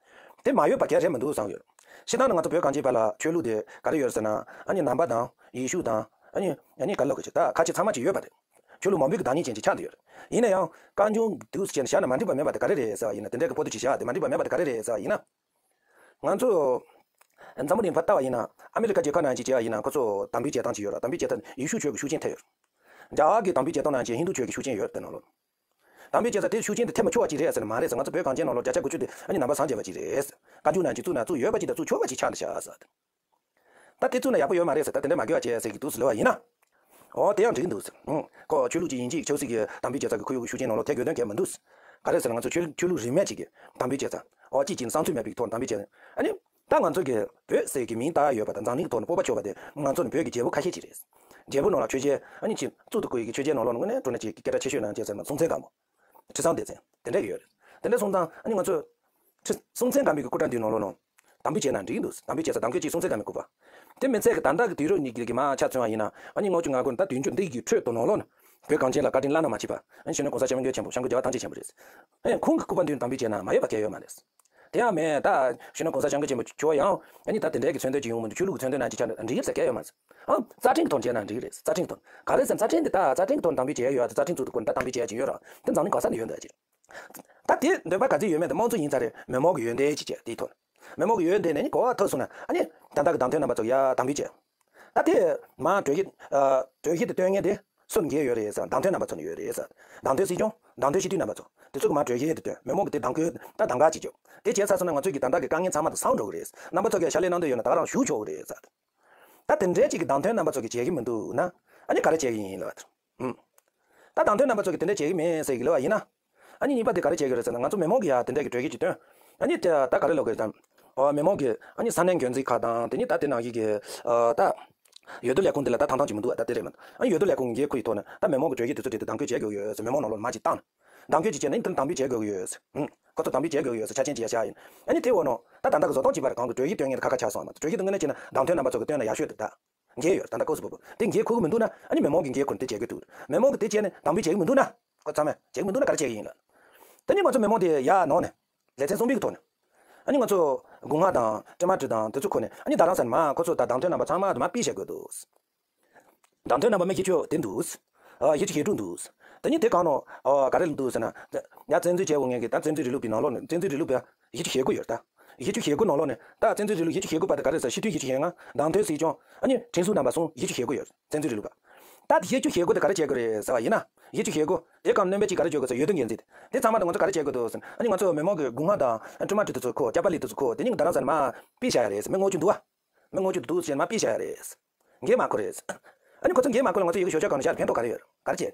དེ་མ་ཡོད་པ་ག་རེ་མི་འདུག་བསམ་ཡོད། སྤྱིར་བཏང་ནི་ང་ཚོ་བོད་གངས་ཅན་པ་ལ་ཆོས་ལུགས་དེ་ག་རེ་ཡོད་ཟེར་ན། ཨ་ནི་ནང་པ་དང་ཡེ་ཤུ་དང་། ཨ་ནི་ཨ་ནི་ག་ལ་ག་ཅིག་ད་ཁ་ཆེ་ཚང་མ་ཅིག་ཡོད་པ་རེད། ཆོས་ལུགས་མང་པོའི་གི་བདག་ཉིད་ཅན་ཅིག་ཆགས་བསྡད་ཡོད་རེད། ཡིན་ན་ཡང་བཀའ་འགྱུར་འདུག་ཟེར་བྱས་ནས་བཞག་ན་མ་འགྲིག་པ་མེད་པ་དེ་ག་རེ་རེད་ཟེར་བ་ཡིན་ན། དེ་འདྲ་གི་པོ་ཏི་ཅིག་བཞག་དེ་མ་འགྲིག་པ་མེད་པ་དེ་ག་རེ་རེད་ཟེར་བ་ཡིན་ན། ང་ཚོ་འཛམ་བུ་གླིང་ཕར་ལྟ་བ་ཡིན་ན། ཨ་མི་རི་ཀ་རྒྱལ་ཁབ་ནང་ཅིག་བྱས་པ་ཡིན་ན་ཁོ་ཚོ་དམ་འབུལ་བྱེད་སྟངས་ཅིག་ཡོད་ར། དམ་འབུལ་བྱེད་སྟངས་ཡེ་ཤུ་ཆོས་ཀྱི་ཤུགས་རྐྱེན་ཐེབས་ཡོད་ར། རྒྱ་གར་གྱི་དམ་འབུལ་བྱེད་སྟངས་ནང་ཅིག་ཧིན་དུ་ཆོས་ཀྱི་ཤུགས་རྐྱེན་ཡོད་ར། དེ་ནང་ལོགས་དམ་འབུལ་བྱེད་ས་དེ་ཤུགས་རྐྱེན་དེ་ཐེབས་མ་ཆོག་པ་ཅིག་རེད་ཟེར་ན་མ་རེད་ཟེར། ང་ཚོ་བོད་གངས་ཅན་ནང་ལོགས་བརྒྱ་ཆ་དགུ་བཅུ་དེ་ཨ་ནི་ནང་པ་སངས་རྒྱས་པ་ཅིག་རེད། བཀའ་འགྱུར་ནང་ཅིག་བཙུགས་ན་བཙུགས་ཡོད་པ་ཅིག་དང་བཙུགས་ཆོག་པ་ཅིག་ཆགས་འདུག་ཤག་ཟེར། ད་དེ་བཙུགས་ན་ཡག་པོ་ཡོད་མ་རེད་ཟེར། ད་དེ་འདྲ་མ་དགོས་པ་བྱས་ཟེར་གྱི་འདུག་ཟེར་ལབ་པ་ཡིན་ན། འོ་དེ་ཡང་འགྲིག་གི་འདུག་ཟེར། ཨང་། ཁོ་ཆོས་ལུགས་ཅིག་ཡིན་གཅིག་ཆབ་སྲིད་ཀྱི་དམ་འབུལ་བྱེད་ས་གི་ཁོར་ཡུག་གི་ཤུགས་རྐྱེན་ནང་ལོགས་ཐེབས་དགོས་དོན་གང་ཡང་མི་འདུག་ཟེར། ག་རེ་ཟེར་ན་ང་ཚོ་ཆོས་ཆོས་ལུགས་རིས་མེད་ཅིག་གི་དམ་འབུལ་བྱེད་ས། འོ་གཅིག་གཅིག་ནས་བསམ་ཚུལ་མེད་པའི་ཐོག་ནས་དམ་འབུལ་བྱེད། ཨ་ནི། ད་ང་ཚོ་གི་བོད་ཟེར་གྱི་མིང་བཏགས་ཡོད་པ་དང་འཛམ་གླིང་གི་ཐོག་ནས་སྤོབས་པ་ཆོག་པ་དེ་ང་ཚོ་ནི་བོད་ཀྱི་རྒྱལ་པོ་ཁ་ཤས་ཅིག་རེད། རྒྱལ་པོ་ནང་ལ་ཆོས་རྒྱལ་ཨ་ནི་ཅིག་བཙུགས་ཐུབ་དགོས་ཡི་གི་ཆོས་རྒྱལ་ནང་ལོགས་ནས་དངོས་གནས་དྲང་གནས་ཅིག་སྐད་གྲགས་ཆེ་ཤོས་ནང་བྱས་ཟེར་ན་སྲོང་བཙན་སྒམ་པོ། ཁྲི་སྲོང་ལྡེ་བཙན་དེ་འདྲ་གི་ཡོད་རེད། དེ་འདྲ་སོང་ཙང་ཨ་ནི་ང་ཚོ། ཁྲི་སྲོང་བཙན་སྒམ་པོའི་གི་སྐུ་དྲག་འདུས་ནང་ལོགས་ནང་། དམ་འབུལ་བྱས་ན་འགྲིག་གི་འདུག་དམ་འབུལ་བྱས་ས་དམ་འབུལ་བྱས་སྲོང་བཙན་སྒམ་པོའི་སྐུ་པར། དེ་མི་ཚད་ཀྱི་ད་ལྟ་གི་དུས་རབས་གཉིས་ཀྱི་མར་ཆ་མཚོན་པ་ཡིན་ན་ཨ་ནི་ལྔ་བཅུ་ང་དགུ་ནས་ད་བདུན་ཅུ་འདི་གི་ཁྲོད་དུ་ནང་ལོགས་ནས། བོད་གངས་ཅན་ལ་བཀའ་དྲིན་བླ་ན་མ་མཆིས་པ། ཨ་ནི་སྤྱི་ནོར་༸གོང་ས་༸སྐྱབས་མགོན་ཆེན་པོ་༸སྐྱབས་མགོན་རྒྱལ་བ་ཐམས་ཅད་མཁྱེན་པ་རེད། ཨ་ནི་ཁོང་གི་སྐུ་པར་མདུན་དམ་འབུལ་བྱས་ན་མ་ཡོད་པ་གང་ཡང་ཡོད་མ་རེད། དེ་ཡང་མེད་ད། སྤྱི་ནོར་༸གོང་ས་༸སྐྱབས་མགོན་ཆེན་པོ་མཆོག་ཡང་ཨ་ནི་ད་དེ་འདྲའི་གི་མཚོན་དོན་ཅིག་ཡོང་མི་འདུག་ཆོས་ལུགས་ཀྱི་མཚོན་དོན་ནང་ཅིག་ཆགས་ནས་འགྲིག་ཟེར་གང་ཡང་ཡོད་མ་རེད། ཨང་། རྩ་ཁྲིམས་ཐོག་བྱས་ན་འགྲིག་རེད། རྩ་ཁྲིམས་ཐོག་ག་རེ་ཟེར་རྩ་ཁྲིམས་དེ་ད་རྩ་ཁྲིམས་ཐོག་དམ་འབུལ་བྱས་ཡོད་ད། རྩ་ཁྲིམས་བཙུགས་དུས་སྐོར་ད་དམ་འབུལ་བྱས་ཀྱི་ཡོད་ར། དེ་འཛམ་གླིང་གང་ས་ནས་ཡོད་འདུག་ཅིག་ད་དེ་འདོད་པ་ག་ཚོད་ཡོད་མེད་དེ་དམངས་གཙོ་ཡིན་ས་རེད། མི་མང་གི་ཡོན་ཏན་ཅིག་བྱས་དེའི་ཐོག་ནས། མི་མང་གི་ཡོན་ཏན་ནས་ནི་གོ་བ་ཐོས་སོང་ན་ཨ་ནི་ད་ལྟ་གི་བདམས་ཐོན་རྣམ་པ་ཚོ་ཡ་དམ་འབུལ་བྱས། ད་དེ་མ་གྲོས་གཞི་ཨ་གྲོས་གཞི་དེ་བཏོན་མཁན་དེ་སུ་ལ་འགན་ཡོད་རེད་ཟེར་ན་བདམས་ཐོན་རྣམ་པ་ཚོ་ལ་ཡོད་རེད་ཟེར། བདམས་ཐོན་སྲིད་སྐྱོང་། བདམས་ཐོན་སྤྱི་འཐུས་རྣམ་པ་ཚོ་དེ་ཚོ་གི་མ་གྲོས་གཞི་དེ་བཏོན། མི་མང་གི་དེ་གདམ་ག་ད་གདམ་ག་ཅིག་བྱོས། དེ་བྱས་ཚར་སོང་ན་ང་ཚོས་ཀྱི་ད་ལྟ་གི་དཀའ་ངལ་ཚང་མ་དེ་སངས་འགྲོ་གི་རེད། རྣམ་པ་ཚོ་གིས་ཕྱག་ལས་གནང་འདོད་ཡོད་ན་ད་ག་རང་ཞུ་ཆོག་གི་རེད་ཟེར། ད་དེ་འདྲའི་ཅིག་གི་བདམས་ཐོན་རྣམ་པ་ཚོ་གིས་བྱེད་ཀྱི་མི་འདུག་ན། ཨ་ནི་ག་རེ་བྱེད་ཀྱི་ཡིན་ལབ། ཨུམ། ད་བདམས་ཐོན་རྣམ་པ་ཚོ་གིས་དེ་འདྲ་བྱེད་ཀྱི་མེད་ཟེར་གྱི་ལབ་པ་ཡིན་ན། ཨ་ནི་གཉིས་པ་དེ་ག་རེ་བྱེད་ཀྱི་རེད་ཟེར་ན་ང་ཚོ་མི་མང་གིས་ཡ་དེ་འདྲ་གི་གྲོས་གཞི་ཅིག་བཏོན། ཨ་ནི་དེ་ད་ག་རེ་ལབ་དགོས་རེད་དམ། ཨོ་མི་མང་གིས་ཨ་ནི་ས་གནས་འགོ་འཛིན་ཁག་དང་དེ་ནི་ད་དེ་ནང་བཞིན་གྱི་ཨ་ད། འོས་བསྡུ་ལས་ཁུངས་འདི་ལ་ད་དང་ཐང་ཅིག་མི་འདུག་ད་དེ་རེད་མ་གཏོགས་ཨ་ནི་འོས་བསྡུ་ལས་ཁུངས་ཀྱི་འགན་ཁུར་ཡི་ཐོག་ནས་ད་མི་མང་གི་གྲོས་གཞི་དེ་ཚོ་དེ་དེ་གདམ་འཁོད་བྱེད་དགོས་ཀྱི་ཡོད་ཟེར་མི་མང་ནང་ལོགས་མ་ཅིག་བཏང་། གདམ་འཁོད་ཅིག་བྱས་ནས་ཨ་ནི་དེ་ལ་དམ་འབུལ་བྱེད་དགོས་ཀྱི་ཡོད་ཟེར། ཨུམ། ཁོ་ཚོ་དམ་འབུལ་བྱེད་དགོས་ཀྱི་ཡོད་ཟེར་ཆ་རྐྱེན་ཅིག་ཡ་བཞག་ཡིན། ཨ་ནི་དེ་འོ་ནོ། ད་ད་ལྟ་གི་བཟོ་སྟངས་གཅིག་པ་རེད། གང་གི་གྲོས་གཞི་བཏོན་མཁན་དེ་ཁ་ཁ་ཆགས་སོང་བ། གྲོས་གཞི་དེ་དངོས་གནས་བྱས་ན་བདམས་ཐོན་རྣམ་པ་ཚོ་གི་བཏོན་ན་ཡག་ཤོས་རེད་ད། འགན་ཡོད་ད་ལྟ་ཀོ་སི་པོ་པོ་དེ་འགན་ཁུར་གི་མི་འདུག་ན་ཨ་ནི་མི་མང་གི་འགན་ཁུར་ནས་དེ་བྱེད་དགོས་འདུག་མི་མང་གི་དེ་བྱས་ནས་དམ་འབུལ་བྱེད་ཀྱི་མི་འདུག་ན། ཁོ་ཚང་མས་བྱེད་ཀྱི་མི་འདུག་ན་ག་རེ་བྱེད་ཀྱི་ཡིན་ལ། དེ་ནི་ང་ཚོ་མི་མང་དེ་ཡར་ནང་ནས་ལེ་ཚན་གསུམ་པའི་གི་ཐོག་ནས་ཨ་ནི་ང་ཚོ་སྒོ་ང་དང་ཀྲི་མ་ཀྲི་དང་དེ་ཚོ་ཁོ་ནས་ཨ་ནི་ད་རང་ས་ནས་མ་ཁོ་ཚོ་ད་བདམས་ཐོན་རྣམ་པ་ཚང་མ་དུ་མ་ཕུད་བྱེད་དགོས་འདུག་བདམས་ཐོན་རྣམ་པ་མི་བཞི་བཅུ་དེ་འདུག་ཨ་བཞི་བཅུ་ཞེ་དྲུག་འདུག་དེ་ནི་དེ་གང་ནོ་ཨ་ག་རེ་ལ་འདུག་ཟེར་ན། ཡ་བཙན་འཛུལ་བྱས་འོང་མཁན་གྱི་ད་བཙན་འཛུལ་རིང་ལུགས་པའི་ནང་ལོགས་ནས་བཙན་འཛུལ་རིང་ལུགས་པའི་བཞི་བཅུ་ཞེ་དགུ་ཡོད་ད། བཞི་བཅུ་ཞེ་དགུ་ནང་ལོགས་ནས་ད་བཙན་འཛུལ་རིང་ལུགས་བཞི་བཅུ་ཞེ་དགུ་པ་དེ་ག་རེ་ཟེར་སྤྱི་འཐུས་བཞི་བཅུ་ཞེ་ལྔ་བདམས་ཐོན་སྲིད་སྐྱོང་ཨ་ནི་ཁྲིམས་སྲུང་རྣམ་པ་གསུམ་བཞི་བཅུ་ཞེ་དགུ་ཡོད་བཙན་འཛུལ་རིང་ལུགས་པ། ད་བཞི་བཅུ་ཞེ་དགུ་དེ་ག་རེ་བྱེད་དགོས་རེད་ཟེར་བ་ཡིན་ན། བཞི་བཅུ་ཞེ་དགུ་དེ་གང་སྣོན་པ་ཅིག་ག་རེ་བྱེད་དགོས་ཟེར་འོས་བསྡུ་འགན་འཛིན་དེ་ཚང་མ་དང་ང་ཚོ་ག་རེ་བྱེད་དགོས་འདུག་ཟེར་ན་ཨ་ནི་ང་ཚོ་མི་མང་གི་སྒོ་ང་དང་ཀྲི་མ་ཀྲི་དེ་ཚོ་ཁོ་ཅ་པ་ལི་དེ་ཚོ་ཁོ་དེ་ནི་ད་རང་ས་ནས་མ་ཕུད་བྱ་ཡ་རེད་ཟེར། མི་ལྔ་བཅུ་འདུག་བ། མི་ལྔ་བཅུ་འདུག་ཟེར་མ་ཕུད་བྱ་ཡ་རེད། འགན་མ་ཁུར་རེད། ཨ་ནི་ཁོ་ཚོ་འགན་མ་ཁུར་ལ་ང་ཚོ་ཡི་གེ་ཞོ་ཆོག་གང་ནས་བཞག་ཕན་ཐོགས་ག་རེ་ཡོད་ག་རེ་བྱེད།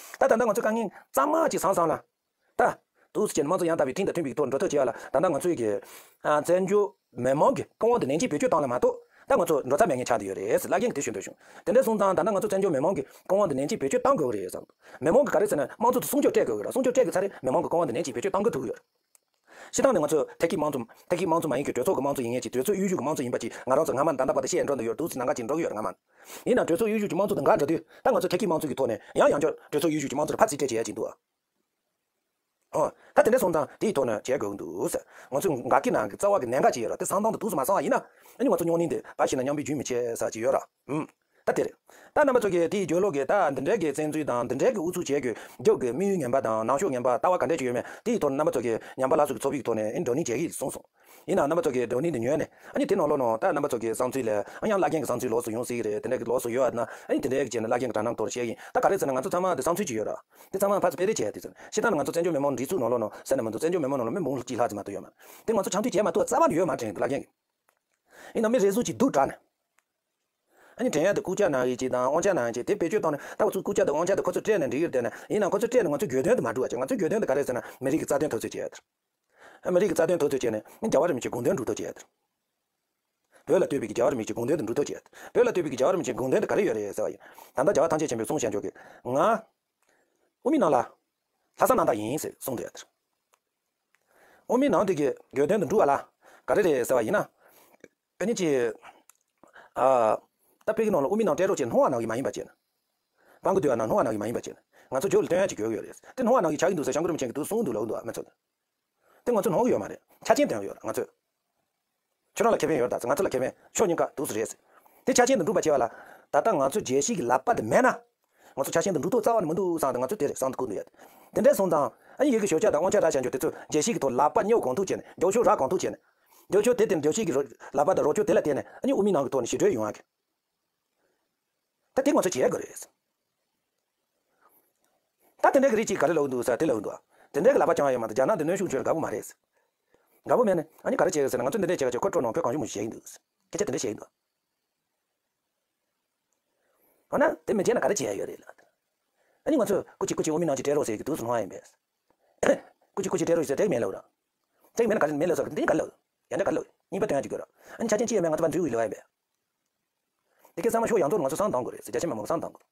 ད་ད་ལྟ་ང་ཚོ་དཀའ་ངལ་གཙང་མ་ཅིག་བཟང་བཟང་ལ། ད། འདུག་སེ་བྱས་ནས་དམངས་གཙོ་ཡང་དག་པའི་ཁྲིམས་དང་མཐུན་པའི་ཐོག་འགྲོ་ཐབས་བྱེད་ཡ་ལ་ད་ལྟ་ང་ཚོའི་གི། ཨ། བཙན་བྱོལ་མི་མང་གི་སྐུ་དབང་དེ་ནན་གྱིས་བེད་སྤྱོད་བཏང་ལ་མ་གཏོགས་ད་ང་ཚོ་འགྲོ་ས་མེད་མཁན་ཆགས་བསྡད་ཡོད་རེད་ཟེར་བླ་རྒན་གྱིས་དེ་ཞུ་འདོད་བྱུང་། དེ་འདྲ་སོང་ཙང་ད་ལྟ་ང་ཚོ་བཙན་བྱོལ་མི་མང་གི་སྐུ་དབང་དེ་ནན་གྱིས་བེད་སྤྱོད་བཏང་དགོས་ཀྱི་རེད་བསམ། མི་མང་གིས་ག་རེ་ཟེར་ན་དམངས་གཙོ་དེ་སྲུང་སྐྱོབ་སྤྲད་དགོས་ཀྱི་རེད། སྲུང་སྐྱོབ་སྤྲད་དགོས་ཚར་རེད། མི་མང་གི་སྐུ་དབང་དེ་ནན་གྱིས་བེད་སྤྱོད་བཏང་དགོས་ཐུག་གི་ཡོད་རེད། སྤྱིར་བཏང་ནས་ང་ཚོ་ཐད་ཀའི་དམངས་གཙོ་ཐད་ཀའི་དམངས་གཙོ་མ་ཡིན་གྱི་གྲོས་ཚོགས་ཀྱི་དམངས་གཙོ་ཡིན་མཁན་གྱི་གྲོས་ཚོགས་གཡོ་ཇུས་ཀྱི་དམངས་གཙོ་ཡིན་པ་ཅིག་ང་རང་ཚོ་སྔ་མ་ད་ལྟ་བར་དུ་བཤད་འགྲོ་འདི་ཡོད་འདུག་ཟེར་ནང་ཁ་ཅིག་འགྲོ་གི་ཡོད་རེད། སྔ་མ་ཡིན་ན་གྲོས་ཚོགས་གཡོ་ཇུས་ཀྱི་དམངས་གཙོ་དང་འགལ་འགྲོ་དུས་ད་ང་ཚོ་ཐད་ཀའི་དམངས་གཙོ་གི་ཐོག་ནས་ཡང་ཡང་བསྐྱར་གྲོས་ཚོགས་གཡོ་ཇུས་ཀྱི་དམངས་གཙོ་ལ་ཕར་རྩིས་སྤྲད་བྱེད་ཡ་ཅིག་འདུག་ཨ། ཨོ། ད་དེ་འདྲ་སོང་ཙང་དེའི་ཐོག་ནས་བྱེད་དགོས་ཀྱི་འདུག་ཟེར། ང་ཚོ་དགའ་སྐྱིད་ནང་གི་རྩ་བ་གི་གནད་འགག་ཅིག་ཡོད་ར། དེ་བསམ་སྟངས་དེ་འདུག་སེ་མ་བསམ་པ་ཡིན་ན། ཨ་ནི་ང་ཚོ་རྙོག་གླེང་དེ་ཕར་ཕྱིན་ན་མཉམ་པའི་རྒྱུན་མི་ཆད་ས་ཅིག་ཡོད་ར། ཨུམ། ད་དེ་རེད། ད་རྣམ་པ་ཚོ་གིས་དེའི་རྒྱུ་ལོག་གི་ད་འདི་འདྲའི་གི་བཙན་འཛུལ་དང་འདི་འདྲའི་གི་ཨུ་ཚུགས་བྱེད་དགོས་རྒྱུ་གི་དམིགས་ཡུལ་ངན་པ་དང་ནང་ཤོག་ངན་པ་ལྟ་བ་ག་འདྲ་ཅིག་ཡོད་མེད་དེའི་ཐོག་ནས་རྣམ་པ་ཚོ་གིས་ཉམས་པ་སླར་གསོ་གི་ཚོགས་པའི་ཐོག་ནས་ཨ་ནི་བགྲོ་གླེང་བྱེད་ཀྱི་གསུངས་སོང་། ཡིན་ནའང་རྣམ་པ་ཚོ་གིས་བགྲོ་གླེང་དེ་ཉོས་ནས་ཨ་ནི་དེ་ནང་ལོགས་ནང་ད་རྣམ་པ་ཚོ་གི་བསམ་ཚུལ་ལ་ཨ་ཡང་བླ་རྒན་གི་བསམ་ཚུལ་ལོགས་སུ་ཡོང་སྲིད་ཀྱི་རེད། དེ་འདྲ་གི་ལོགས་སུ་ཡོད་ན་ཨ་ནི་དེ་འདྲ་གི་བྱས་ནས་བླ་རྒན་གི་དྲ་སྣང་ཐོག་བཤད་ཀྱི་ཡིན། ད་ག་རེ་ཟེར་ན་ང་ཚོ་ཚང་མ་དེ་བསམ་ཚུལ་ཅིག་ཡོད་ར། དེ་ཚང་མ་ཕར་ཚུར་སྤེལ་རེས་བྱས་ཏེ་ཟེར་ན་སྤྱིར་བཏང་ནས་ང་ཚོ་བཙན་བྱོལ་མི་མང་སྒྲིག་འཛུགས་ནང་ལོགས་ནང་ཟེར་ན་མི་འདུག་བཙན་བྱོལ་མི་མང་ནང་ལོགས་མི་འབུམ་ལྷག་གཅིག་ལྷག་ཙམ་མ་གཏོགས་ཡོད་མ་རེད། དེ་ང་ཚོ་ཆང་འཐུང་བྱས་མ་གཏོགས་རྩ་བ་ནས་ཡོད་མ་རེད་བླ་རྒན་གི། ཡིན་ན་མི་རེ་ཟུང་གཅིག་སྡུག་དྲགས་ནས། ཨ་ནི་དྲན་ཡག་དེ་རྐུབ་བཀྱག་ནང་གི་ཅིག་དང་དབང་ཆ་ནང་གི་ཅིག་དེ་བེད་སྤྱོད་བཏང་ནས་ད་ཁོ་ཚོ་རྐུབ་བཀྱག་དང་དབང་ཆ་དེ་ཁོ་ཚོ་སྤྲད་ནས་འགྲིག་གི་རེད་དེ་ན། ཡིན་ན་ཁོ་ཚོ་སྤྲད་ནས་ང་ཚོའི་དགོས་དོན་དེ་མ་འགྲུབ་པ་བྱས། ང་ཚོའི་དགོས་དོན་དེ་ག་རེ་ཟེར་ན་མི་རིགས་ཀྱི་རྩ་དོན་འཐབ་རྩོད་བྱེད་ཡག་དེ། མི་རིགས་ཀྱི་རྩ་དོན་འཐབ་རྩོད་བྱས་ནས་རྒྱལ་བ་རིན་པོ་ཆེའི་དགོངས་དོན་སྒྲུབ་ཐབས་བྱེད་ཡག་དེ། བོད་ལ་ལྟོས་པའི་རྒྱལ་བ་རིན་པོ་ཆེའི་དགོངས་དོན་དེ་སྒྲུབ་ཐབས་བྱེད་ཡག་དེ། བོད་ལ་ལྟོས་པའི་རྒྱལ་བ་རིན་པོ་ཆེའི་དགོངས་དོན་དེ་ག་རེ་ཡོད་རེད་ཟེར་བ་ཡིན། ད་ལྟ་རྒྱལ་བ་ཐམས་ཅད་མཁྱེན་པས་གསུངས་བཞག་འཇོག་གི། ང་དབུ་མའི་ནང་ལ་ལྷག་བསམ་རྣམ་དག་ཡིན་ཟེར་གསུངས་འདུག་ཡག་དེ། དབུ་མའི་ནང་དེ་གི་དགོས་དོན་དེ་འགྲུབ་པ་ལ་ག་རེ་རེད་ཟེར་བ་ཡིན་ན། ཨ་ནི་ཅི། ཨ། ད་བོད་ཀྱི་ནང་ལ་དབུ་མའི་ནང་སྤྲད་རོགས་བྱས་སྣང་བ་ནང་གི་མ་ཡིན་པ་བྱས་ན། སྤང་གི་འདུག་ཡ་ན་སྣང་བ་ནང་གི་མ་ཡིན་པ་བྱས་ན། ང་ཚོ་རྒྱུགས་ལ་སྟོན་ཡ་ཅིག་དགོས་ཀྱི་ཡོད་རེད། དེ་སྣང་བ་ནང་གི་ཆགས་ཀྱི་འདུག་ཟེར་སྐྱབས་མགོན་རིན་པོ་ཆེ་གིས་འདུག་གསུངས་འདུག་ལབ་འདུག་ཨ་མི་ཚོ་ལ། དེ་ང་ཚོ་སྣང་གི་ཡོད་མ་རེད། ཆ་རྐྱེན་དེ་ཡང་ཡོད་རེད་ང་ཚོས། ཁྱོད་རང་ལ་ཁེ་ཕན་ཡོད་རེད་ད་ང་ཚོ་ལ་ཁེ་ཕན་ཕྱོགས་གཉིས་ཀ་འདུག་ཟེར་རེད་ཟེར། དེ་ཆ་རྐྱེན་དེ་འགྲུབ་པ་བྱེད་པ་ལ་ད་ལྟ་ང་ཚོ་རྒྱལ་སྤྱི་གི་ལག་པ་དེ་མེད་ན། ང་ཚོ་ཆ་རྐྱེན་དེ་འགྲུབ་ཐབས་རྩ་བ་ནས་མི་འདུག་བསམ་སྟེ་ང་ཚོ་དེ་རེད་བསམ་སྟེ་སྒུག་འདུག་ཡ། དེ་འདྲ་སོང་ཙང་ཨ་ནི་ཡུལ་གྱི་ཞོད་འཇགས་དང་དབང་ཆ་རག་བཞག་རྒྱུ་དེ་ཚོ་རྒྱལ་སྤྱི་གི་ཐོག་ལག་པ་རྙོག་གང་ཐུབ་བྱས་ནས་རྒྱབ་སྐྱོར་རག་གང་ཐུབ་བྱས་ནས། རྒྱབ་སྐྱོར་དེ་དེ་རྒྱལ་སྤྱི་གི་ལག་པ་དང་རོགས་སྐྱོར་དེ་ལ་བརྟེན་ནས་ཨ་ནི་དབུ་མའི་ནང་གི་ཐོག་ནས་ཞི་གྲོས་ཡོང་ཡ་གི། ད་དེ་ང་ཚོ་བྱེད་དགོས་རེད། ད་དེ་འདྲའི་གི་རིགས་གཅིག་ག་རེ་ལབ་འདུག་ཟེར་དེ་ལབ་འདུག་དེ་འདྲའི་གི་ལག་པ་བརྐྱང་ཡོད་མ་གཏོགས་རྒྱ་ནག་འདི་གནོན་ཤུགས་ཆེར་དགའ་པོ་མ་རེད། དགའ་པོ་མེད་ནས་ཨ་ནི་ག་རེ་བྱེད་ཟེར་ན་ང་ཚོ་འདི་འདྲས་བྱེད་ག་བྱེད་ཁོ་སྤྲོ་གནང་ཁོས་གང་བྱུང་མང་བྱུང་བྱེད་ཀྱི་འདུག་སྐད་ཆ་དེ་འདྲ་བཤད་ཀྱི་འདུག་འོ་ན་དེ་མི་བྱེད་ན་ག་རེ་བྱེད་ཡ་ཡོད་རེད་ལ། ཨ་ནི་ང་ཚོས་སྐུ་མཁྱེན་སྐུ་མཁྱེན་དབུ་མའི་ནང་ཅིག་སྤྲད་རོགས་ཟེར་གྱི་འདུག་སེ་སྣང་བ་ཡིན་པས། སྐུ་མཁྱེན་སྐུ་མཁྱེན་སྤྲད་རོགས་ཟེར་སྤྲད་མེད་ལབ་ར། སྤྲད་མེད་ན་ག་རེ་མེད་ལབ་ཟེར་གི་འདི་ག་ལབ། ཡང་འདྲ་ག་ལབ། གཉིས་པ་སྟོན་ཡ་ཅིག་དགོས་ར། ཨ་ནི་ཆ་རྐྱེན་ཅི་ཡང་མེད་ང་ཚོ་ཕར་འགྲུལ་བའི་ལས་ཡིན་པས། དེ་གའི་ཚང་མ་ཕྱོགས་ཡོངས་རྫོགས་ང་ཚོ་བསམ་བཏང་དགོས་རེད་ཟེར་རྒྱ་ཆེ་མི་མང་བསམ་བཏང་དགོས།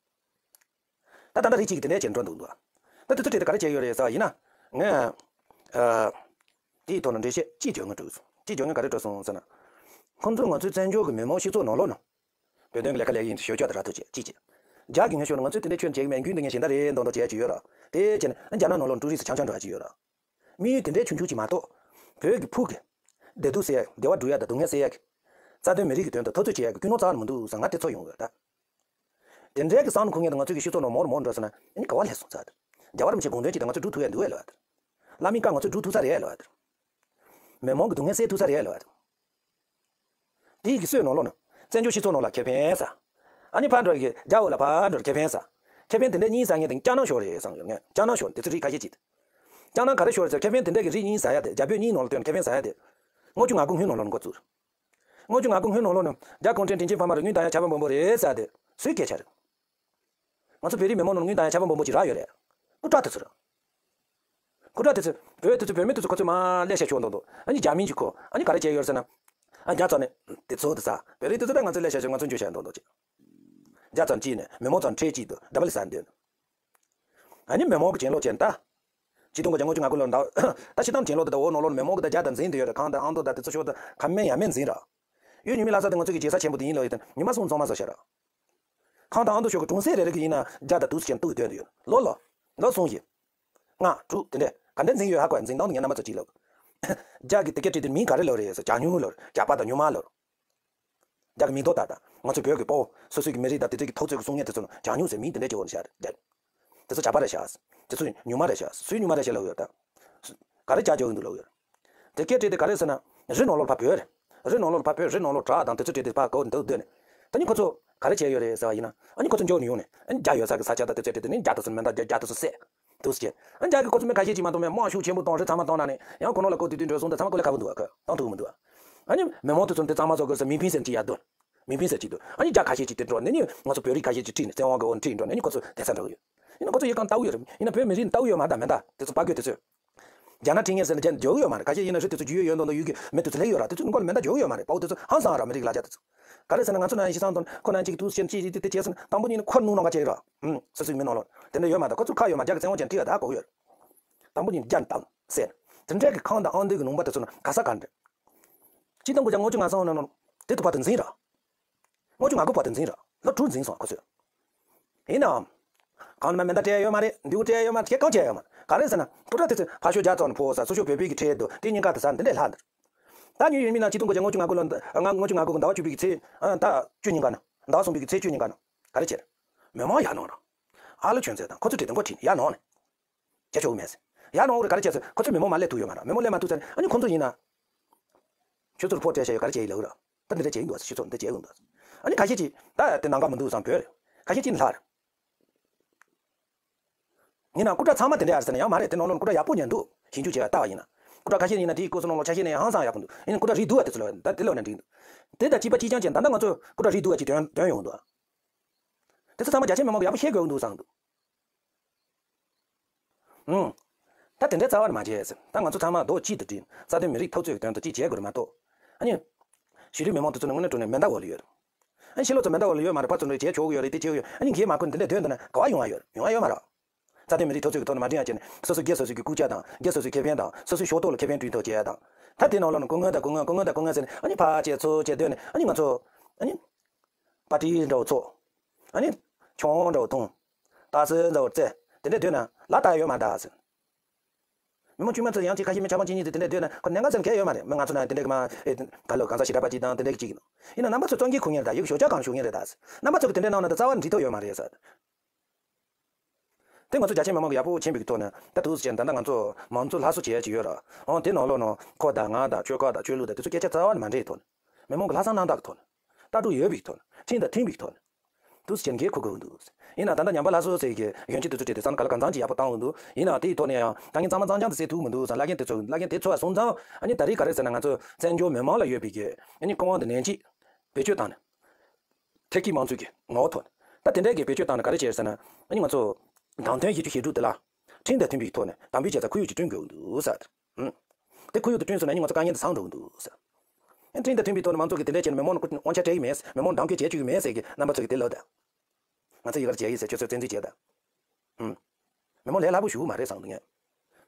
ད་ད་ལྟ་རིགས་གཅིག་གིས་དེ་འདྲས་བྱས་འགྲོ་འདུག་འདུག་ད་དེ་ཚོ་ཁྲིད་དེ་ག་རེ་བྱས་ཡོད་རེད་ཟེར་བ་ཡིན་ན། ངས། ཨ། དེའི་ཐོག་ནས་འགྲེལ་བཤད་ཅིག་བརྗོད་སྔོན་འགྲོ། ཅིག་བརྗོད་སྔོན་ག་རེ་འགྲོ་སོང་ཟེར་ན། ཁོང་ཚོ་ང་ཚོའི་བཙན་བྱོལ་གྱི་མི་མང་སྤྱི་ཚོགས་ནང་ལོགས་ནང་། བོད་དོན་གྱི་ལས་ཀ་ལས་ཀྱི་ཡིན་ཟེར་ཤོད་ཆོག་དེ་ར་ཐུག་བྱས་ཅིག་བྱས། རྒྱ་གི་ངས་ཤོད་ན་ང་ཚོས་དེ་འདྲས་ཁྱོད་བྱེད་ཀྱི་མེད་རྒྱུན་དུ་ངས་གཞན་དག་རེད་མདོག་མདོག་བྱས་ཀྱི་ཡོད་ར། དེ་བྱས་ན་རྒྱ་ནག་ནང་ལོགས་འགྲོ་རིས་སུ་ཆང་ཆང་འགྲོ་ཡ་ཅིག་ཡོད་ར། དམིགས་ཡུལ་དེ་འདྲའི་ཆུང་ཆུང་ཅིག་མ་གཏོགས། བོད་ཀྱི་ཕུགས་ཀྱི། བདེ་སྡུག་སེལ་ཡག་བདེ་བ་སྒྲུབ་ཡག་དང་སྡུག་བསྔལ་སེལ་ཡག་གི། རྩ་དོན་མི་རིགས་ཀྱི་དོན་དུ་འཐབ་རྩོད་བྱེད་ཡག་གི་ཀུན་སློང་རྩ་བ་ནས་མི་འདུག་བསམ་ང་དེ་ཚོར་ཡོང་གི་ཡོད་ད། དེ་འདྲའི་གི་བསམ་བློ་འཁོར་མཁན་དང་ང་ཚོའི་གི་སྤྱི་ཚོགས་ནང་མོར་མོར་འགྲོ་སོང་ན་ཨ་ནི་ག་བ་སླེབས་སོང་ཚར་ད། རྒྱལ་བ་རིན་པོ་ཆེའི་དགོངས་དོན་ཅིག་དང་ང་ཚོས་སྒྲུབ་ཐུབ་ཡག་འདུག་ཨེ་ལོ་ཨ་ད། བླ་མའི་བཀའ་ང་ཚོས་སྒྲུབ་ཐུབ་ས་རེད་ཨེ་ལོ་ཨ་ད། མི་མང་གི་སྡུག་བསྔལ་སེལ་ཐུབ་ས་རེད་ཨེ་ལོ་ཨ་ད། དེའི་གི་སྲོལ་ནང་ལོགས་ནས་བཙན་བྱོལ་སྤྱི་ཚོགས་ནང་ལ་ཁེ་ཕན་ཟ། ཨ་ནི་ཕར་འགྲོ་གི་རྒྱ་འོག་ལ་ཕར་འགྲོ་ཁེ་ཕན་ཟ། ཁེ་ཕན་དེ་འདྲ་གཉིས་ཟ་མཁན་དེ་སྐྱག་ནག་ཤོར་རེད་བསམ་ཡོད་ངས། སྐྱག་ནག་ཤོར་དེ་ཚོ་རིགས་ཁ་ཤས་ཅིག་སྐྱག་ནག་ག་རེ་ཤོར་ཟེར་ཁེ་ཕན་དེ་འདྲ་གི་རིགས་གཉིས་ཟ་ཡ་དེ་རྒྱ་བོད་གཉིས་ནང་ལ་བཏོན་ཁེ་ཕན་ཟ་ཡ་དེ། ལྔ་བཅུ་ང་དགུ་སྔོན་ནང་ལོགས་ནས་འགོ་བཙུགས། ལྔ་བཅུ་ང་དགུ་སྔོན་ནང་ལོགས་ནས་རྒྱ་གུང་ཁྲན་དྲིན་ཆེན་ཕ་མ་རུ་དངུལ་བཏང་ཡ་ཆར་པ་འབུམ་པོ་རེད་ཟེར་དེ་སུའི་སྐད་ཆ་རེད། ང་ཚོ་བོད་རིགས་མི་མང་ནང་དངུལ་བཏང་ཡ་ཆར་པ་འབུམ་པོ་ཅིག་རག་ཡོད་རེད། སྐུ་དྲག་དེ་ཚོ་རེད། སྐུ་དྲག་དེ་ཚོ་བོད་དེ་ཚོ་བོད་མི་དེ་ཚོ་ཁོ་ཚོས་མར་ཀླད་ཤ་ཤོར་འདུག་འདུག་ཨ་ནི་རྒྱ་མིང་ཅིག་ཁོ་ཨ་ནི་ག་རེ་བྱས་ཡོད་ཟེར་ན། ཨ་རྒྱ་ཚོ་ནི་དེ་ཚོ་དེ་ས་བོད་རིགས་དེ་ཚོ་ད་ང་ཚོའི་ཀླད་ཤ་ཤོར་ང་ཚོ་འཇུ་ཤ་འདུག་འདུག་ཅིག་རྒྱ་ཚོ་ཅིག་ནས་མི་མང་ཚོ་འཕྲད་ཅིག་འདུག་འདྲ་པ་ལི་ཟ་འདོད། ཨ་ནི་མི་མང་གི་གྱེན་ལོག་བྱས་ད། ཆིག་སྟོང་དགུ་བརྒྱ་ལྔ་བཅུ་ང་དགུ་ལོར་འདའ། ད་ཕྱི་ཐང་གྱེན་ལོག་དེ་ད་འོག་ནང་ལོགས་ནས་མི་མང་གི་ད་རྒྱ་དང་འཛིང་དུ་ཡོད་རེད། ཁང་དང་ཨང་ཏོ་ད་དེ་ཚོ་ཤོར་ད་ཁ་མེད་ཡ་མེད་འཛིང་ར། གཡུ་ཉི་མའི་ལྷ་ས་དེ་ང་ཚོ་གི་རྒྱལ་ས་ཆེན་པོ་དེ་ཡིན་ལབ་ཡོད་དེ་ཉི་མ་གསུམ་ཚང་མ་ཟ་ཤ་ར། ཁང་དང་ཨང་ཏོ་ཤོར་གི་གྲོང་གསེབ་རེ་རེ་གི་ཡིན་ན་རྒྱ་ད་དུས་ཆེན་སྟུག་སྡོད་དུ་ཡོད། ལོ་ལོ། ལོ་གསུམ་བཞི། ལྔ་དྲུག་དེ་འདྲས་ག་འདྲས་འཛིང་ཡོད་ཧ་གོ་ཡ། འཛིང་སྟངས་དེ་ངས་རྣམ་པ་ཚོ་ཅིག་ལབ། རྒྱ་གི་དེ་སྐད་བྲིས་དེ་མིང་ག་རེ་ལབ་རེད་ཟེར་ཇག་སྨྱུག་ལབ་རེད། ཇག་པ་དང་སྨྱུག་མ་ལབ་རེད། རྒྱ་གི་མིང་ཐོགས་ད་ད། ང་ཚོ་བོད་ཀྱི་དཔའ་བོ་སོ་སོའི་གི་མི་རིགས་དང་དེ་ཚོའི་གི་ཐོག་ཚད་ཀྱི་གསུང་ཡས་དེ་ཚོ་ནང་ཇག་སྨྱུག་ཟེར་མིང་དེ་འདྲས་ཅིག་འོ་ནི་བཞག་རེད། དེ་ཚོ་ཇག་པ་རེད་ཤག་དེ་ཚོ་སྨྱུག་མ་རེད་ཤག་སུའི་སྨྱུག་མ་རེད་ཤག་ལབ་ཡོད་ད། ག་རེ་ཇག་རྒྱག་གི་འདུག་ལབ་ཡོད། དེ་སྐད་བྲིས་དེ་ག་རེ་ཟེར་ན། རི་ནང་ལོགས་ཕར་བོད་རེད། རི་ནང་ལོགས་ཕར་བོད་རི་ནང་ལོགས་བྲག་དང་དེ་ཚོ་བྲིས་དེ་ཕར་གོ་འདུག་སྡོད་ནས། ད་ནི་ཁོ་ཚོ་ག་རེ་བྱས་ཡོད་རེད་ཟེར་བ་ཡིན་ན། ཨ་ནི་ཁོ་ཚོ་འཇོག་ནས་ཡོང་ནས་ཨ་ནི་རྒྱ་ཡོད་ས་གི་ས་ཆ་དང་དེ་ཚོ་བྲིས་དེ་ནི་རྒྱ་དེ་ཚོ་མེ་མདའ་རྒྱག་རྒྱ་དེ་ཚོ་བསད། འདུག་སེ་བྱས། ཨ་རྒྱ་གི་ཁོ་ཚོ་མི་ཁ་ཤས་ཅིག་མ་གཏོགས་མེད་དམག་ཤུགས་ཆེན་པོ་གཏོང་རི་ཚང་མ་གཏོང་ན་ནི་ཡང་ཁོ་ནོ་ལ་ཁོ་དུས་དུས་སོང་དུས་ཚང་མ་ཁོ་ལས་ཁ་པོ་འདུག་ག་གཏོང་ཐུབ་མི་འདུག་ཨ་ནི་མི་མང་དེ་ཚོ་འདི་ཚང་མ་ཚོ་གི་ས་མིང་ཕིན་ཟེར་གྱི་ཡ་འདོན། མིང་ཕིན་ཟེར་གྱི་འདོན། ཨ་ནི་རྒྱ་ཁ་ཤས་ཅིག་དེ་འགྲོ་ནི་ནི་ང་ཚོ་བོད་རིགས་ཁ་ཤས་ཅིག་ཁྲིད་ནས་བཙན་དབང་གི་འོག་ཁྲིད་འགྲོ་ནི་ནི་ཁོ་ཚོ་དེ་ཚ་འགྲོ་གི་ཡོད། ཡིན་ན་ཁོ་ཚོ་ཡི་གང་ལྟ་བུ་ཡོད་རེད། ཡིན་ན་བོད་མི་རིགས་ལྟ་བུ་ཡོད་མ་རེད་ད་མེ་མདའ་དེ་ཚོ་དཔའ་རྒོད་དེ་ཚོས། རྒྱ་ནག་ཁྲིད་མཁན་ཟེར་ན་རྒྱ་འཇོག་གི་ཡོད་མ་རེད། ཁ་ཤས་ཡིན་ན་རི་དེ་ཚོ་རྒྱུས་ཡོད་ཡོད་མདོག་མདོག་ཡུལ་གྱི་མི་དེ་ཚོ་ལས་ཡོད་ར། དེ་ཚོ་མགོ་ལ་མེ་མདའ་འཇོག་གི་ཡོད་མ་རེད། དཔའ་བོ་དེ་ཚོ་ཧང་སང་ར་མི་རིགས་ལ་རྒྱ་དེ་ཚོ། ག་རེ་ཟེར་ན་ང་ཚོ་ནང་ཡིན་ཤི་སང་དང་ཁོ་ནང་གཅིག་ཏུ་ཞེན་ཅི་ཅི་དེ་བྱས་ཟིན་དང་པོ་ཉིད་ནས་ཁོ་ནུ་ནང་ག་ཅིག་ར། ཧུམ། སོ་སོའི་མི་ནང་ལོགས་དེ་འདྲ་ཡོད་མ་རེད། ཁོ་ཚོ་ཁ་ཡོད་མ་རྒྱ་གི་བཙན་དབང་ཅན་ཁྲིད་ཡ་ད་གོ་ཡོད། དང་པོ་ཉིད་རྒྱ་དང་ཟེར། དེ་འདྲའི་གི་ཁང་དང་ཨང་སྡེ་གི་ལུང་པ་དེ་ཚོ་ན་ག་ས་ག་འདྲ། སྤྱི་ལོ་ཆིག་སྟོང་དགུ་བརྒྱ་ལྔ་བཅུ་ང་གསུམ་ནང་ནང་དེ་དུ་བར་དུ་འཛིན་ར། ལྔ་བཅུ་ང་དགུ་བར་དུ་འཛིན་ར། ལོ་དྲུག་འཛིན་སོང་ཁོ་ཚོས། ཡིན་ནའང་། གང་ལ་མ་མེ་མདའ་སྤྲད་ཡོད་མ་རེད། མདུང་སྤྲད་ཡོད་མ་རེད། ཁྱེད་གང་བྱས་ཡོད་མ་རེད། ག་རེ་ཟེར་ན་སྐུ་དྲག་དེ་ཚོས་ཕར་ཤོག་རྒྱ་ཚོགས་ནས་ཕོ་ས་སུ་ཤོག་བོད་པའི་གི་ཁྲལ་དུ་དེ་གཉིས་ཀ་དུ་ས་འདི་འདྲས་ལྷག་འདུག་ད་ཉིན་ཡོད་མིན་ན་ཆིག་སྟོང་དགུ་བརྒྱ་ལྔ་བཅུ་ང་དགུ་ལོ་ལྔ་ལྔ་བཅུ་ང་དགུ་གི་ཟླ་བ་བཅུ་པའི་གི་ཚེས་ཨ་ཟླ་བཅུ་ཉིན་ཀ་ན་ཟླ་བ་གསུམ་པའི་གི་ཚེས་བཅུ་ཉིན་ཀ་ན་ག་རེ་བྱས་རེད། མི་མང་ཡར་ལངས་ར། ཨ་ལོ་ཆོན་ཚེ་དང་ཁོ་ཚོ་བྲིས་དང་ཁོ་བྲིས་ནས་ཡར་ལངས་ནས། བྱ་ཆོག་གི་མེད་ཟེར། ཡར་ལངས་རེད་ག་རེ་བྱས་ཟེར་ཁོ་ཚོ་མི་མང་མ་སླེབས་ཐུབ་ཡོད་མ་རེད། མི་མང་སླེབས་མ་ཐུབ་ཚར་ནས་ཨ་ནི་ཁོ་ཚོ་ཡིན་ན། ཁྱོད་ཚོར་ཕོ་སྤྲད་བྱས་ཡོད་ག་རེ་བྱས་ཡིན་ལབ་ར། ད་འདི་འདྲ་བྱས་ཡིན་འདུག་ཟེར་ཁྱོད་ཚོ་འདི་བྱས་ཡོད་འདུག་ཟེར། ཨ་ནི་ཁ་ཤས་ཀྱིས་ད་དེ་ནང་ག་མི་འདུག་བསམ་བོད་རེད། ཁ་ཤས་ཀྱིས་ལྷ་རེད། ཡིན་ན་སྐུ་དྲག་ཚང་མ་དེ་འདྲ་ཡར་ཟེར་ན་ཡང་མ་རེད། དེ་ནང་ལོགས་ན་སྐུ་དྲག་ཡག་པོ་ཉན་འདུག་ཞིབ་འཇུག་བྱས་པ་ལྟ་བ་ཡིན་ན། སྐུ་དྲག་ཁ་ཤས་ཡིན་ན་དེའི་སྐུ་གཟུགས་ནང་ལོགས་ཆ་ཤས་ནས་ཡང་ཧང་སང་ཡག་པོ་འདུག་ཡིན་ན་སྐུ་དྲག་རིགས་སྡུག་བ་དེ་ཚོ་ལ་ད་དེ་ལབ་ན་འགྲིག་འདུག་དེ་དང་གཅིག་པ་གཅིག་རྐྱང་བྱས་ད་ལྟ་ང་ཚོ་སྐུ་དྲག་རིགས་སྡུག་བ་གཅིག་ཐོན་ཐོན་ཡོང་འདུག་དེ་ཚོ་ཚང་མ་རྒྱ་ཆེ་མི་མང་གིས་ཡག་པོ་ཤེས་དགོས་འདུག་བསམ་འདུག་ཨང་། ད་དེ་འདྲའི་རྩ་བ་ནས་མ་བྱས་ཟེར། ད་ང་ཚོ་ཚང་མ་རྡོག་གཅིག་ཏུ་སྒྲིལ་རྩ་དོན་མི་རིགས་འཐབ་རྩོད་ཀྱི་དོན་དུ་གཅིག་བྱེད་དགོས་རེད་མ་གཏོགས། ཨ་ནི། གཞིས་ལུས་མི་མང་དེ་ཚོ་ནི་དངོས་གནས་དྲང་གནས་མེ་མདའ་འོག་ལ་ཡོད། ཨ་ནི་ཕྱི་ལོགས་ཚོ་མེ་མདའ་འོག་ལ་ཡོད་མ་རེད། ཕར་ཚུར་འགྲོ་བྱས་བྱེད་དགོས་ཡོད་རེད། དེ་བྱེད་དགོས་ཡོད། ཨ་ནི་གིས་མ་ཁོ་འདི་འདྲ་འདོན་འདུག་ན་ག་བ་ཡོང་བ་ཡོད་རེད། ཡོང་བ་ཡོད་མ་རེད། རྩ་དོན་མི་རིགས་འཐབ་རྩོད་ཀྱི་ཐོག་ནས་མ་འགྲིག་ཡ་བྱས་ནས་སོ་སོ་སྒེར་སོ་སོ་གི་རྐུབ་ཀྱག་དང་སྒེར་སོ་སོའི་ཁེ་ཕན་དང་སོ་སོའི་ཤོག་ཐོག་ལ་ཁེ་ཕན་སྒྲིག་ཐབས་བྱས་ཡ་དང་། ད་དེ་ནང་ལོགས་ནས་སྐུ་ངོ་དང་སྐུ་ངོ་སྐུ་ངོ་དང་སྐུ་ངོ་ཟེར་ནས་ཨ་ནི་ཕར་བྱས་ཚུར་བྱས་འདོན་ནས་ཨ་ནི་ང་ཚོ། ཨ་ནི། པར་ཊི་འདྲ་བོ་ཚོགས། ཨ་ནི། ཁྱོན་འདྲ་བོ་ཐོང་། རྟགས་གསལ་འདྲ་བོ་བཙལ། དེ་འདྲ་འདོན་ན་ལ་ལྟ་ཡ་ཡོད་མ་རེད་ཟེར། མི་མང་དཀྱུས་མ་ཚོ་ཡང་ཅིག་ཁ་ཤས་མི་ཆ་ཚང་གཅིག་གཉིས་ཚོས་དེ་འདྲ་འདོན་ན་ཁོ་གནད་འགག་ཙམ་གང་ཡང་ཡོད་མ་རེད། མི་ང་ཚོ་ནང་དེ་འདྲ་གི་མ་ཨེ་ག་ལོ་གང་ཟག་ཞེ་དྲག་པ་གཅིག་དང་དེ་འདྲ་གི་གཅིག་ཡིན་ན། ཡིན་ན་རྣམ་པ་ཚོ་བཙན་གྱིས་ཁུར་མཁན་རེད་ད། ཡག་ཤོག་ཅག་གང་ཤོག་མཁན་རེད་ད། རྣམ་པ་ཚོ་གི་དེ་འདྲའི་ནང་ན་ད་རྩ་བ་ནས་འགྲིག་ཐབས་ཡོད་མ་རེད་ཟེར། དེ་ང་ཚོ་རྒྱ་ཆེ་མི་མང་གིས་ཡག་པོ་མཁྱེན་པའི་ཐོག་ནས་ད་དུས་སུ་བྱས་ད་ལྟ་ང་ཚོ་མང་གཙོ་སླར་གསོ་བྱེད་ཡ་ཅིག་ཡོད་ར། འོང་དེ་ནང་ལོགས་ནང་ཁོ་དང་ང་དང་ཆོལ་ཁ་དང་ཆོས་ལུགས་དང་དེ་ཚོ་སྐད་ཆ་རྩ་བ་ནས་མ་འདྲེས་ཐོག་ནས། མི་མང་གི་ལྷག་བསམ་རྣམ་དག་གི་ཐོག་ནས། ལྟ་གྲུབ་ཡོད་པའི་ཐོག་ནས། ཁྲིམས་དང་མཐུན་པའི་ཐོག་ནས། དུས་སུ་བྱས་འགན་འཁུར་དགོས་འདུག་ཡིན་ན་ད་ལྟ་ཉམས་པ་སླར་གསོ་ཟེར་གྱི་ཡོན་ཆབ་དེ་ཚོ་བྲིས་ཏེ་བསམ་བློ་ག་ལ་གང་འཚམ་ཅིག་ཡག་པོ་བཏང་ཡོང་འདུག་ཡིན་ནའང་དེའི་ཐོག་ནས་ཡང་ད་ངས་གཙང་མ་གཙང་རྐྱང་དེ་སེལ་ཐུབ་མི་འདུག་བསམ། བླ་རྒན་དེ་ཚོ་བླ་རྒན་དེ་ཚོ་ལ་སོང་ཙང་ཨ་ནི་ད་རེས་ག་རེ་ཟེར་ན་ང་ཚོ་བཙན་བྱོལ་མི་མང་ལ་ཡོད་པའི་གི་ཨ་ནི་སྐུ་དབང་དེ་ནན་གྱིས་བེད་སྤྱོད་བཏང་ནས། ཐེ་ཀི་མང་གཙོའི་གི་ངོ་བོ་ཐོག་ནས་ད་དེ་འདྲའི་གི་བེད་སྤྱོད་བཏང་ནས་ག་རེ་བྱས་ཟེར་ན་ཨ་ནི་ང་ཚོ་བདམས་ཐོན་བྱེད་རྒྱུ་ཞེ་དྲུག་དེ་ལ་ཁྲིམས་དང་མཐུན་པའི་ཐོག་ནས་དམ་འབུལ་བྱས་ཙང་ཁོར་ཡུག་ཅིག་བསྐྲུན་དགོས་འདུག་ཟེར། ཨང་། དེ་ཁོར་ཡུག་དེ་བསྐྲུན་སོང་ན་ཨ་ནི་ང་ཚོ་དཀའ་ངལ་དེ་སངས་འགྲོ་གི་འདུག་ཟེར། ཨ་ཁྲིམས་དང་མཐུན་པའི་ཐོག་ནས་མང་ཚོགས་ཀྱིས་དེ་འདྲ་བྱས་ནས་མི་མང་ལ་དབང་ཆ་སྤྲད་ཀྱི་མེད། མི་མང་ལ་དམ་བཅའ་བྱེད་བཅུག་གི་མེད་ཟེར་གྱི་རྣམ་པ་ཚོ་གིས་དེ་ལབ་དང་། ང་ཚོ་ཡི་གར་བྱས་ཡིན་ཟེར་ཁྱོད་ཚོས་བཙན་འཛུལ་བྱས་དང་། ཨུམ། མི་མང་ལས་སླ་པོ་ཞིག་མ་རེད་བསམ་འདུག་ངས།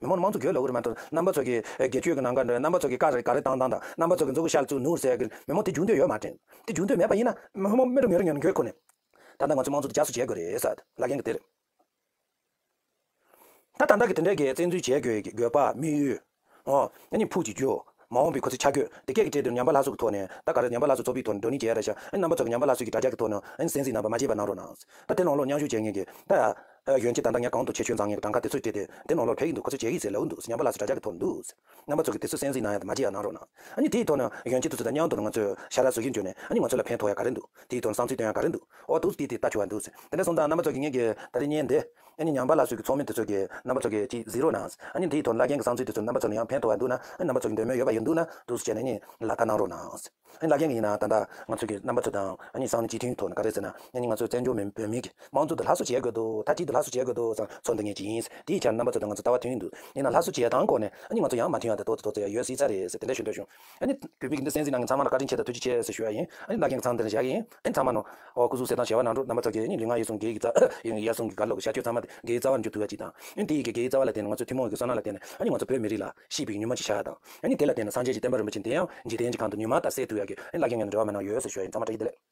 མི་མང་ལ་དམངས་གཙོ་རྒྱུད་ལ་དགོས་རེད་མ་གཏོགས་རྣམ་པ་ཚོ་གི་སྒེར་གཅོད་ཀྱི་ནང་ག་འདྲ་རྣམ་པ་ཚོ་གི་བཀའ་རེ་ག་རེ་བཏང་བཏང་དང་རྣམ་པ་ཚོ་གི་མཛུབ་གུ་ཤར་བཙུགས་ནུར་ཟེར་གི་མི་མང་དེ་རྒྱུན་མཐུད་ཡོད་མ་དྲན། དེ་རྒྱུན་མཐུད་མེད་པ་ཡིན་ན་མི་མང་མི་འགྲོ་ངོ་རེ་ངོ་རེ་འགྱོད་ཁོ་ནས། ད་ལྟ་ང་ཚོ་དམངས་གཙོ་དེ་བསྐྱར་གསོ་བྱེད་དགོས་རེད་ཟེར་བླ་རྒན་གྱིས་དེ་རེད། ད་ད་ལྟ་གི་དེ་འདྲའི་གི་བཙན་འཛུལ་བྱེད་དགོས་ཀྱི་དགོས་པ་དམིགས་ཡུལ། ཨོ། ཨ་ནི་ཕུགས་ཀྱི་རྒྱུ། མ་འོངས་པའི་ཁོ་ཚོའི་ཆ་བགོས་དེ་སྐད་ཀྱི་སྤྲད་དུས་ཉམས་པ་སླར་གསོ་གི་ཐོག་ནས་ད་ག་རེ་ཉམས་པ་སླར་གསོ་ཚོགས་པའི་ཐོག་ནས་བགྲོ་གླེང་བྱས་ར་ཤག་ཨ་ནི་རྣམ་པ་ཚོ་གི་ཉམས་པ་སླར་གསོ་གི་དྲ་རྒྱ་གི་ཐོག་ནས་ཨ་ནི་གསན་གཟིགས་གནང་བ་མ་བརྗེད་པ་གནང་རོགས་གནང་། ད་དེ་ནང་ལོགས་མཉམ་ཞུགས་བྱེད་མཁན་གྱི་ད་ཡོན་ཆབ་ད་ལྟ་ངས་གང་དུ་ཆེ་ཆུང་བཟང་ངན་གྱི་གྲངས་ཀ་དེ་ཚོ་སྤྲད་དེ་དེ་ནང་ལོགས་ཕེབས་ཀྱི་འདུག་ཁོ་ཚོ་བྱེད་ཀྱི་ཟེར་ལབ་འདུག་ཉམས་པ་སླར་གསོ་དྲ་རྒྱ་གི་ཐོག་ནས་འདུག་རྣམ་པ་ཚོ་གི་དེ་ཚོ་གསན་གཟིགས་གནང་ཡ་དེ་མ་བརྗེད་ཡ་གནང་རོགས་གནང་། ཨ་ནི་དེའི་ཐོག་ནས་ཡོན་ཆབ་དེ་ཚོ་དང་མཉམ་དུ་ང་ཚོས་ཞལ་ལག་བཟོ་གི་འཇོག་ནས་ཨ་ནི་ང་ཚོ་ལ་ཕན་ཐོགས་ཡ་ག་རེ་འདུག་དེའི་ཐོག་ནས་བསམ་ཚུལ་བཏོན་ཡ་ག་རེ་འདུག་ཨོ་འདུག་དེ་དེ་ལྟ་ཆོག་པ་འདུག་དེ་འདྲ་སོང་ཙང་རྣམ་པ་ཚོ་གི་ངེད་ཀྱི་ད་རེས་བརྙན་འདི་ཨ་ནི་ཉམས་པ་སླར་གསོ་གི་ཚོགས་མི་དེ་ཚོ་གི་རྣམ་པ་ཚོ་གི་ཅིག་གཟིགས་རོགས་གནང་། ཨ་ནི་དེའི་ཐོག་བླ་རྒན་གྱི་བསམ་ཚུལ་དེ་ཚོ་རྣམ་པ་ཚོ་ལ་ཡང་ཕན་ཐོགས་པ་འདུག་ན་ཨ་ནི་རྣམ་པ་ཚོ་གི་འདོད་མོས་ཡོད་པ་ཡིན་འདུག་ན་འདུག་སེ་བྱས་ནས་ཨ་ནི་ལག་བསྟར་གནང་རོགས་གནང་། ཨ་ནི་བླ་རྒན་གྱིས་ཡིན་ན་ད་ལྟ་ང་ཚོ་གི་རྣམ་པ་ཚོ་དང་ཨ་ནི་སང་ཉིན་སྤྱི་འཐུས་ཐོག་ནས་ག་རེ་ཟེར་ན་ཨ་ནི་ང་ཚོ་བཙན་བྱོལ་མི་བོད་མི་གི་དམངས་གཙོ་དེ་སླར་གསོ་བྱེད་དགོས་འདུག་མཐའ་གཅིག་ཏུ་སླར་གསོ་བྱེད་དགོས་འདུག་ཚོགས་འདུ་གཉེར་གྱི་ཡིན། དེའི་ཆར་རྣམ་པ་ཚོ་དང་ང་ཚོ་ལྟ་བ་མཐུན་འདུག་ཡིན་ན་སླར་གསོ་བྱེད་སྟངས་སྐོར་ནས་ཨ་ནི་ང་ཚོ་ཡང་མ་མཐུན་ཡག་དེ་ཏོག་ཙམ་ཏོག་ཙམ་ཡང་ཡོད་སྲིད་ས་རེད་ཟེར་དེ་འདྲ་ཞུ་འདོད་བྱུང་། ཨ་ནི་བོད་མི་གི་འདི་གསན་གཟིགས་གནང་མཁན་ཚང་མ་ལ་བཀའ་དྲིན་ཆེ་དང་ཐུགས་རྗེ་ཆེ་ཟེར་ཞུ་ཡ་ཡིན། ཨ་ནི་བླ་རྒན་གྱི་ཚང་འདིར་བཞག་གི་ཡིན། ཨ་ནི་ཚང་མ་ནོ། ཨོ་སྐུ་གཟུགས་གསལ་ཐང་བྱ་བ་གནང་རོགས། རྣམ་པ་ཚོ་གི་ཨ་ནི་ལུས་ངག་ཡིད་གསུམ་དགེ་གི་རྩ་ཡིད་གསུམ་གྱི་བཀའ་སློབ་བྱ་སྤྱོད་ཚང་མ་དེ་དགེ་གི་རྩ་བར་འཇུག་ཐུབ་ཡ་ཅིག་དང་། ཨ་ནི་དེ་ཡི་གི་དགེ་གི་རྩ་བ་ལ་བརྟེན་ནས་ང་ཚོ་ཐུན་མོང་གི་བསོད་ནམས་ལ་བརྟེན་ནས་ཨ་ནི་ང་ཚོ་བོད་མི་རིགས་ལ་ཤེས་པའི་ཉི་མ་ཅིག་ཤར་ཡ་དང་། ཨ་ནི་དེ་ལ་བརྟེན་ནས་སངས་རྒྱས་ཀྱི་བསྟན་པ་རིན་པོ་ཆེ་འདི་ཡང་འཇིག་རྟེན་གྱི་ཁམས་དུ་ཉུལ་མ་ལྟར་གསལ་ཐུབ་ཡ་གི་ཨ་ནི་བླ་རྒན་ངས་འབྲེལ་བ་མེད་ན་ཡོད་ཟེར་ཞུ་ཡ་ཡིན། ཚང་མ་བཀྲ་ཤིས་བདེ་ལེགས།